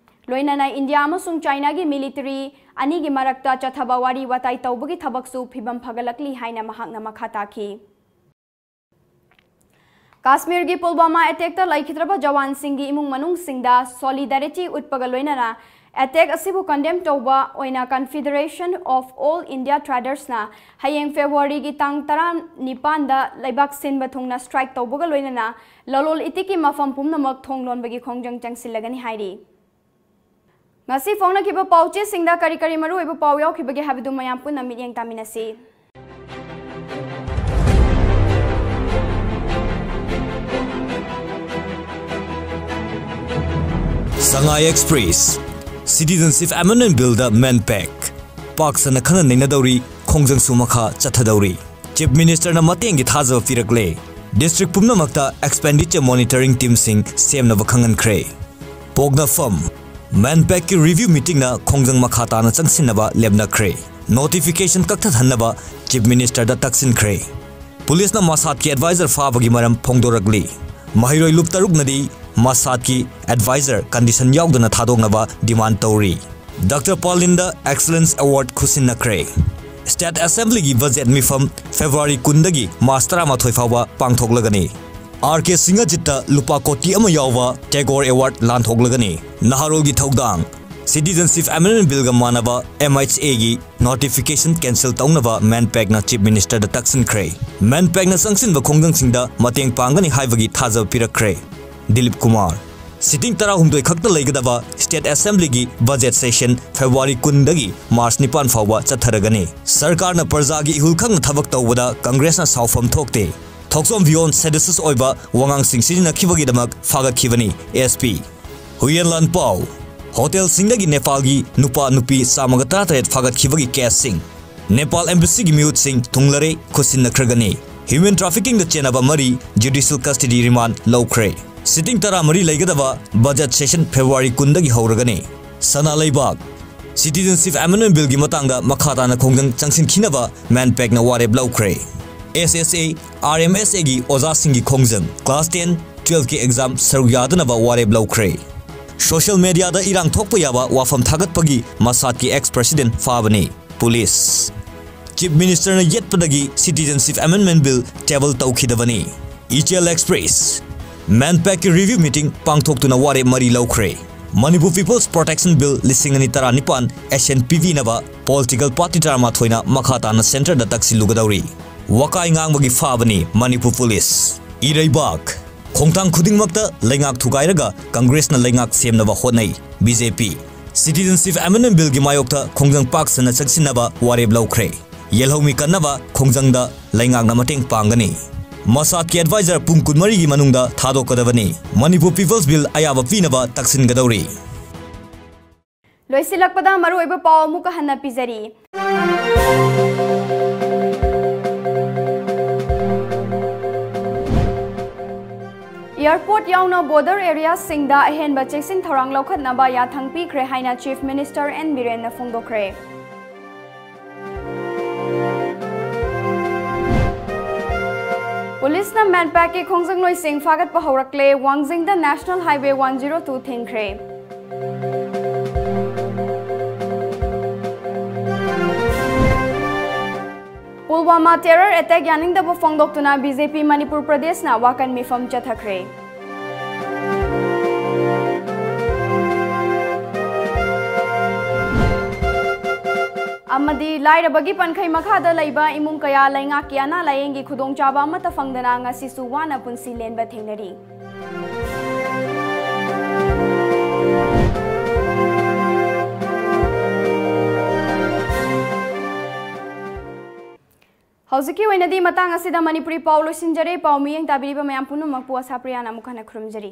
ꯂꯣꯏꯅꯅ ꯏꯟꯗꯤꯌꯥ ꯑꯃꯁꯨꯡ ꯆꯥꯏꯅꯥꯒꯤ military ꯑꯅꯤꯒꯤ ꯃꯔꯛꯇ ꯆꯠꯊꯕ ꯋꯥꯔꯤ ꯋꯥꯇꯥꯏ ꯇꯧꯕꯒꯤ ꯊꯕꯛꯁꯨ ꯐꯤꯕꯝ ꯐꯒꯠꯂꯛꯂꯤ ꯍꯥꯏꯅ ꯃꯍꯥꯛꯅ ꯃꯈꯥ ꯇꯥꯈꯤ꯫ ꯀꯥꯁꯃꯤꯔꯒꯤ ꯄꯨꯜꯋꯥꯃꯥ attackꯇ ꯂꯩꯈꯤꯗ꯭ꯔꯕ ꯖꯋꯥꯟꯁꯤꯡꯒꯤ ꯏꯃꯨꯡ ꯃꯅꯨꯡꯁꯤꯡꯗ solidarity ꯎꯠꯄꯒ ꯂꯣꯏꯅꯅ attack ꯑꯁꯤꯕꯨ condemn ꯇꯧꯕ ꯑꯣꯏꯅ Confederation of All India Tradersꯅ ꯍꯌꯦꯡ Februaryꯒꯤ ꯇꯥꯡ ꯇꯔꯥꯅꯤꯄꯥꯟꯗ ꯂꯩꯕꯥꯛ ꯁꯤꯟꯕ ꯊꯨꯡꯅ strike ꯇꯧꯕꯒ ꯂꯣꯏꯅꯅ ꯂꯂꯣꯜ ꯏꯇꯤꯛꯀꯤ ꯃꯐꯝ ꯄꯨꯝꯅꯃꯛ ꯊꯣꯡ ꯂꯣꯟꯕꯒꯤ ꯈꯣꯡꯖꯪ ꯆꯪꯁꯤꯜꯂꯒꯅꯤ ꯍꯥꯏꯔꯤ꯫ ꯉꯁꯤ ꯐꯣꯡꯅꯈꯤꯕ ꯄꯥꯎꯆꯦꯁꯤꯡꯗ ꯀꯔꯤ ꯀꯔꯤ ꯃꯔꯨꯑꯣꯏꯕ ꯄꯥꯎ ꯌꯥꯎꯈꯤꯕꯒꯦ ꯍꯥꯏꯕꯗꯨ ꯃꯌꯥꯝ ꯄꯨꯟꯅ ꯃꯤꯠꯌꯦꯡ ꯇꯥꯃꯤꯟꯅꯁꯤ꯫ Sangai Express, Citizenship Amendment Billꯗ MANPACT, ꯄꯥꯛ ꯁꯟꯅ ꯈꯟꯅ ꯅꯩꯅꯗꯧꯔꯤ, ꯈꯣꯡꯖꯪꯁꯨ ꯃꯈꯥ ꯆꯠꯊꯗꯧꯔꯤ꯫ Chief Ministerꯅ ꯃꯇꯦꯡꯒꯤ ꯊꯥꯖꯕ ꯄꯤꯔꯛꯂꯦ꯫ District ꯄꯨꯝꯅꯃꯛꯇ expenditure monitoring teamꯁꯤꯡ ꯁꯦꯝꯅꯕ ꯈꯪꯍꯟꯈ꯭ꯔꯦ꯫ ꯄꯣꯛꯅꯐꯝ, ꯃꯦꯟꯄꯦꯛꯀꯤ ꯔꯤꯚ꯭ꯌꯨ ꯃꯤꯇꯤꯡꯅ ꯈꯣꯡꯖꯪ ꯃꯈꯥ ꯇꯥꯅ ꯆꯪꯁꯤꯟꯅꯕ ꯂꯦꯞꯅꯈ꯭ꯔꯦ꯫ Notification ꯀꯛꯊꯠꯍꯟꯅꯕ chief ꯃꯤꯅꯤꯁꯇꯔꯗ ꯇꯛꯁꯤꯟꯈ꯭ꯔꯦ꯫ ꯄꯨꯂꯤꯁꯅ ꯃꯁꯥꯗꯀꯤ ꯑꯦꯗꯚꯥꯏꯖꯔ ꯐꯥꯕꯒꯤ ꯃꯔꯝ ꯐꯣꯡꯗꯣꯔꯛꯂꯤ꯫ ꯃꯍꯩꯔꯣꯏ ꯂꯨꯞ ꯇꯔꯨꯛꯅꯗꯤ ꯃꯁꯥꯗꯀꯤ ꯑꯦꯗꯚꯥꯏꯖꯔ ꯀꯟꯗꯤꯁꯟ ꯌꯥꯎꯗꯅ ꯊꯥꯗꯣꯛꯅꯕ ꯗꯤꯃꯥꯟ ꯇꯧꯔꯤ꯫ ꯗꯥꯛꯇꯔ ꯄꯥꯂꯤꯟꯗ ꯑꯦꯛꯁꯂꯦꯟꯁ ꯑꯦꯋꯥꯔꯗ ꯈꯨꯠꯁꯤꯟꯅꯈ꯭ꯔꯦ꯫ ꯁ꯭ꯇꯦꯠ ꯑꯦꯁꯦꯝꯕ꯭ꯂꯤꯒꯤ ꯕꯖꯦꯠ ꯃꯤꯐꯝ ꯐꯦꯕ꯭ꯔꯨꯋꯥꯔꯤ ꯀꯨꯟꯗꯒꯤ ꯃꯥꯔꯆ ꯇꯔꯥꯃꯥꯊꯣꯏ ꯐꯥꯎꯕ ꯄꯥꯡꯊꯣꯛꯂꯒꯅꯤ꯫ ꯑꯥꯔ ꯀꯦ ꯁꯤꯡꯍꯖꯤꯠꯇ ꯂꯨꯄꯥ ꯀꯣꯇꯤ ꯑꯃ ꯌꯥꯎꯕ ꯇꯦꯒꯣꯔ ꯑꯦꯋꯥꯔꯗ ꯂꯥꯟꯊꯣꯛꯂꯒꯅꯤ꯫ ꯅꯍꯥꯔꯣꯜꯒꯤ ꯊꯧꯗꯥꯡ꯫ ꯁꯤꯇꯤꯖꯟꯁꯤꯞ ꯑꯦꯃꯦꯟꯗꯃꯦꯟ ꯕꯤꯜꯒ ꯃꯥꯟꯅꯕ ꯑꯦꯝ ꯑꯩꯆ ꯑꯦꯒꯤ ꯅꯣꯇꯤꯐꯤꯀꯦꯁꯟ ꯀꯦꯟꯁꯦꯜ ꯇꯧꯅꯕ ꯃꯦꯟꯄꯦꯛꯅ ꯆꯤꯐ ꯃꯤꯅꯤꯁꯇꯔꯗ ꯇꯛꯁꯤꯟꯈ꯭ꯔꯦ꯫ ꯃꯦꯟꯄꯦꯛꯅ ꯆꯪꯁꯤꯟꯕ ꯈꯣꯡꯖꯪꯁꯤꯡꯗ ꯃꯇꯦꯡ ꯄꯥꯡꯒꯅꯤ ꯍꯥꯏꯕꯒꯤ ꯊꯥꯖꯕ ꯄꯤꯔꯛꯈ꯭ꯔꯦ꯫ ꯗꯤꯂꯤꯞ ꯀꯨꯃꯥꯔ꯫ ꯁꯤꯇꯤꯡ ꯇꯔꯥꯍꯨꯝꯗꯣꯏ ꯈꯛꯇ ꯂꯩꯒꯗꯕ ꯁ꯭ꯇꯦꯠ ꯑꯦꯁꯦꯝꯕ꯭ꯂꯤꯒꯤ ꯕꯖꯦꯠ ꯁꯦꯁꯟ ꯐꯦꯕ꯭ꯔꯨꯋꯥꯔꯤ ꯀꯨꯟꯗꯒꯤ ꯃꯥꯔꯆ ꯅꯤꯄꯥꯟ ꯐꯥꯎꯕ ꯆꯠꯊꯔꯒꯅꯤ꯫ ꯁꯔꯀꯥꯔꯅ ꯄ꯭ꯔꯖꯥꯒꯤ ꯏꯍꯨꯜ ꯈꯪꯅ ꯊꯕꯛ ꯇꯧꯕꯗ ꯀꯪꯒ꯭ꯔꯦꯁꯅ ꯁꯥꯎꯐꯝ ꯊꯣꯛꯇꯦ꯫ ꯊꯣꯛꯆꯣꯝ ꯕꯤꯌꯣꯟ ꯁꯦꯗꯁꯤꯁ ꯑꯣꯏꯕ ꯋꯥꯉꯥꯡꯁꯤꯡ ꯁꯤꯖꯤꯟꯅꯈꯤꯕꯒꯤꯗꯃꯛ ꯐꯥꯒꯠꯈꯤꯕꯅꯤ꯫ S P. ꯍꯨꯌꯦꯟ ꯂꯥꯟꯄꯥꯎ꯫ ꯍꯣꯇꯦꯜꯁꯤꯡꯗꯒꯤ ꯅꯦꯄꯥꯜꯒꯤ ꯅꯨꯄꯥ ꯅꯨꯄꯤ ꯆꯥꯝꯃꯒ ꯇꯔꯥꯇꯔꯦꯠ ꯐꯥꯒꯠꯈꯤꯕꯒꯤ ꯀꯦꯁꯁꯤꯡ꯫ ꯅꯦꯄꯥꯜ ꯑꯦꯝꯕꯦꯁꯤꯒꯤ ꯃꯤꯍꯨꯠꯁꯤꯡ ꯊꯨꯡꯂꯔꯦ ꯈꯨꯠꯁꯤꯟꯅꯈ꯭ꯔꯒꯅꯤ꯫ ꯍ꯭ꯌꯨꯃꯦꯟ ꯇ꯭ꯔꯥꯐꯤꯀꯤꯡꯗ ꯆꯦꯟꯅꯕ ꯃꯔꯤ ꯖꯨꯗꯤꯁꯤꯌꯦꯜ ꯀꯁꯇꯗꯤ ꯔꯤꯃꯥꯟꯗ ꯂꯧꯈ꯭ꯔꯦ꯫ ꯁꯤꯇꯤꯡ ꯇꯔꯥꯃꯔꯤ ꯂꯩꯒꯗꯕ ꯕꯖꯦꯠ ꯁꯦꯁꯟ ꯐꯦꯕ꯭ꯔꯨꯋꯥꯔꯤ ꯀꯨꯟꯗꯒꯤ ꯍꯧꯔꯒꯅꯤ꯫ ꯁꯅꯥ ꯂꯩꯕꯥꯛ꯫ ꯁꯤꯇꯤꯖꯟꯁꯤꯞ ꯑꯦꯃꯦꯟꯗꯃꯦꯟ ꯕꯤꯜꯒꯤ ꯃꯇꯥꯡꯗ ꯃꯈꯥ ꯇꯥꯅ ꯈꯣꯡꯖꯪ ꯆꯪꯁꯤꯟꯈꯤꯅꯕ ꯃꯦꯟꯄꯦꯛꯅ ꯋꯥꯔꯦꯞ ꯂꯧꯈ꯭ꯔꯦ꯫ ꯑꯦꯁ ꯑꯦꯁ ꯑꯦ, ꯑꯥꯔ ꯑꯦꯝ ꯑꯦꯁ ꯑꯦꯒꯤ ꯑꯣꯖꯥꯁꯤꯡꯒꯤ ꯈꯣꯡꯖꯪ꯫ ꯀ꯭ꯂꯥꯁ ꯇꯦꯟ, ꯇꯨꯌꯦꯜꯐꯀꯤ ꯑꯦꯛꯖꯥꯝ ꯁꯔꯨꯛ ꯌꯥꯗꯅꯕ ꯋꯥꯔꯦꯞ ꯂꯧꯈ꯭ꯔꯦ꯫ ꯁꯣꯁꯤꯌꯦꯜ ꯃꯦꯗꯤꯌꯥꯗ ꯏꯔꯥꯡ ꯊꯣꯛꯄ ꯌꯥꯕ ꯋꯥꯐꯝ ꯊꯥꯒꯠꯄꯒꯤ ꯃꯁꯥꯗꯀꯤ ꯑꯦꯛꯁ ꯄ꯭ꯔꯦꯁꯤꯗꯦꯟꯠ ꯐꯥꯕꯅꯤ꯫ ꯄꯨꯂꯤꯁ꯫ ꯆꯤꯐ ꯃꯤꯅꯤꯁꯇꯔꯅ ꯌꯦꯠꯄꯗꯒꯤ ꯁꯤꯇꯤꯖꯟꯁꯤꯞ ꯑꯦꯃꯦꯟꯗꯃꯦꯟ ꯕꯤꯜ ꯇꯦꯕꯜ ꯇꯧꯈꯤꯗꯕꯅꯤ꯫ ꯏꯆꯦꯜ ꯑꯦꯛꯁꯄ꯭ꯔꯦꯁ꯫ ꯃꯦꯟꯄꯦꯛꯀꯤ ꯔꯤꯚ꯭ꯌꯨ ꯃꯤꯇꯤꯡ ꯄꯥꯡꯊꯣꯛꯇꯨꯅ ꯋꯥꯔꯦꯞ ꯃꯔꯤ ꯂꯧꯈ꯭ꯔꯦ꯫ ꯃꯅꯤꯄꯨꯔ ꯄꯤꯄꯜꯁ ꯄ꯭ꯔꯣꯇꯦꯛꯁꯟ ꯕꯤꯜ ꯂꯤꯁꯤꯡ ꯑꯅꯤ ꯇꯔꯥꯅꯤꯄꯥꯟ ꯑꯦꯁꯦꯟ ꯄꯤꯕꯤꯅꯕ ꯄꯣꯂꯤꯇꯤꯀꯦꯜ ꯄꯥꯔꯇꯤ ꯇꯔꯥꯃꯥꯊꯣꯏꯅ ꯃꯈꯥ ꯇꯥꯅ ꯁꯦꯟꯇꯔꯗ ꯇꯛꯁꯤꯜꯂꯨꯒꯗꯧꯔꯤ꯫ ꯋꯥꯀꯥꯏ ꯉꯥꯡꯕꯒꯤ ꯐꯥꯕꯅꯤ ꯃꯅꯤꯄꯨꯔ ꯄꯨꯂꯤꯁ꯫ ꯏꯔꯩꯕꯥꯛ꯫ ꯈꯣꯡꯊꯥꯡ ꯈꯨꯗꯤꯡꯃꯛꯇ ꯂꯩꯉꯥꯛ ꯊꯨꯒꯥꯏꯔꯒ ꯀꯪꯒ꯭ꯔꯦꯁꯅ ꯂꯩꯉꯥꯛ ꯁꯦꯝꯅꯕ ꯍꯣꯠꯅꯩ, ꯕꯤ ꯖꯦ ꯄꯤ꯫ ꯁꯤꯇꯤꯖꯟꯁꯤꯞ ꯑꯦꯃꯦꯟꯗꯃꯦꯟ ꯕꯤꯜꯒꯤ ꯃꯥꯌꯣꯛꯇ ꯈꯣꯡꯖꯪ ꯄꯥꯛ ꯁꯟꯅ ꯆꯪꯁꯤꯟꯅꯕ ꯋꯥꯔꯦꯞ ꯂꯧꯈ꯭ꯔꯦ꯫ ꯌꯦꯜꯍꯧꯃꯤ ꯀꯟꯅꯕ ꯈꯣꯡꯖꯪꯗ ꯂꯩꯉꯥꯛꯅ ꯃꯇꯦꯡ ꯄꯥꯡꯒꯅꯤ꯫ ꯃꯁꯥꯗꯀꯤ ꯑꯦꯗꯚꯥꯏꯖꯔ ꯄꯨꯡ ꯀꯨꯟꯃꯔꯤꯒꯤ ꯃꯅꯨꯡꯗ ꯊꯥꯗꯣꯛꯀꯗꯕꯅꯤ꯫ ꯃꯅꯤꯄꯨꯔ ꯄꯤꯄꯜꯁ ꯕꯤꯜ ꯑꯌꯥꯕ ꯄꯤꯅꯕ ꯇꯛꯁꯤꯟꯒꯗꯧꯔꯤ꯫ ꯂꯣꯏꯁꯤꯜꯂꯛꯄꯗ ꯃꯔꯨꯑꯣꯏꯕ ꯄꯥꯎ ꯑꯃꯨꯛꯀ ꯍꯟꯅ ꯄꯤꯖꯔꯤ꯫ Airport ꯌꯥꯎꯅ border areaꯁꯤꯡꯗ ꯑꯍꯦꯟꯕ ꯆꯦꯛꯁꯤꯟ ꯊꯧꯔꯥꯡ ꯂꯧꯈꯠꯅꯕ ꯌꯥꯊꯪ ꯄꯤꯈ꯭ꯔꯦ ꯍꯥꯏꯅ Chief Minister N ꯕꯤꯔꯦꯟꯅ ꯐꯣꯡꯗꯣꯛꯈ꯭ꯔꯦ꯫ ꯄꯨꯂꯤꯁꯅ MANPACꯀꯤ ꯈꯣꯡꯖꯪꯂꯣꯏꯁꯤꯡ ꯐꯥꯒꯠꯄ ꯍꯧꯔꯛꯂꯦ꯫ ꯋꯥꯡꯖꯤꯡꯗ National Highway one zero two ꯊꯤꯡꯈ꯭ꯔꯦ꯫ ꯄꯨꯜꯋꯥꯃꯥ terror attack ꯌꯥꯅꯤꯡꯗꯕ ꯐꯣꯡꯗꯣꯛꯇꯨꯅ BJP ꯃꯅꯤꯄꯨꯔ ꯄ꯭ꯔꯗꯦꯁꯅ ꯋꯥꯀꯟ ꯃꯤꯐꯝ ꯆꯠꯊꯈ꯭ꯔꯦ꯫ ꯑꯃꯗꯤ ꯂꯥꯏꯔꯕꯒꯤ ꯄꯟꯈꯩ ꯃꯈꯥꯗ ꯂꯩꯕ ꯏꯃꯨꯡ ꯀꯌꯥ ꯂꯩꯉꯥꯛꯀꯤ ꯑꯅꯥ ꯂꯥꯌꯦꯡꯒꯤ ꯈꯨꯗꯣꯡꯆꯥꯕ ꯑꯃꯠꯇ ꯐꯪꯗꯅ ꯉꯁꯤꯁꯨ ꯋꯥꯅ ꯄꯨꯟꯁꯤ ꯂꯦꯟꯕ ꯊꯦꯡꯅꯔꯤ꯫ ꯍꯧꯖꯤꯛꯀꯤ ꯑꯣꯏꯅꯗꯤ ꯃꯇꯥꯡ ꯑꯁꯤꯗ ꯃꯅꯤꯄꯨꯔꯤ ꯄꯥꯎ ꯂꯣꯏꯁꯤꯟꯖꯔꯦ꯫ ꯄꯥꯎ ꯃꯤꯠꯌꯦꯡ ꯇꯥꯕꯤꯔꯤꯕ ꯃꯌꯥꯝ ꯄꯨꯝꯅꯃꯛꯄꯨ ꯑꯁꯥꯄ꯭ꯔꯤꯌꯥꯅ ꯑꯃꯨꯛ ꯍꯟꯅ ꯈꯨꯔꯨꯝꯖꯔꯤ꯫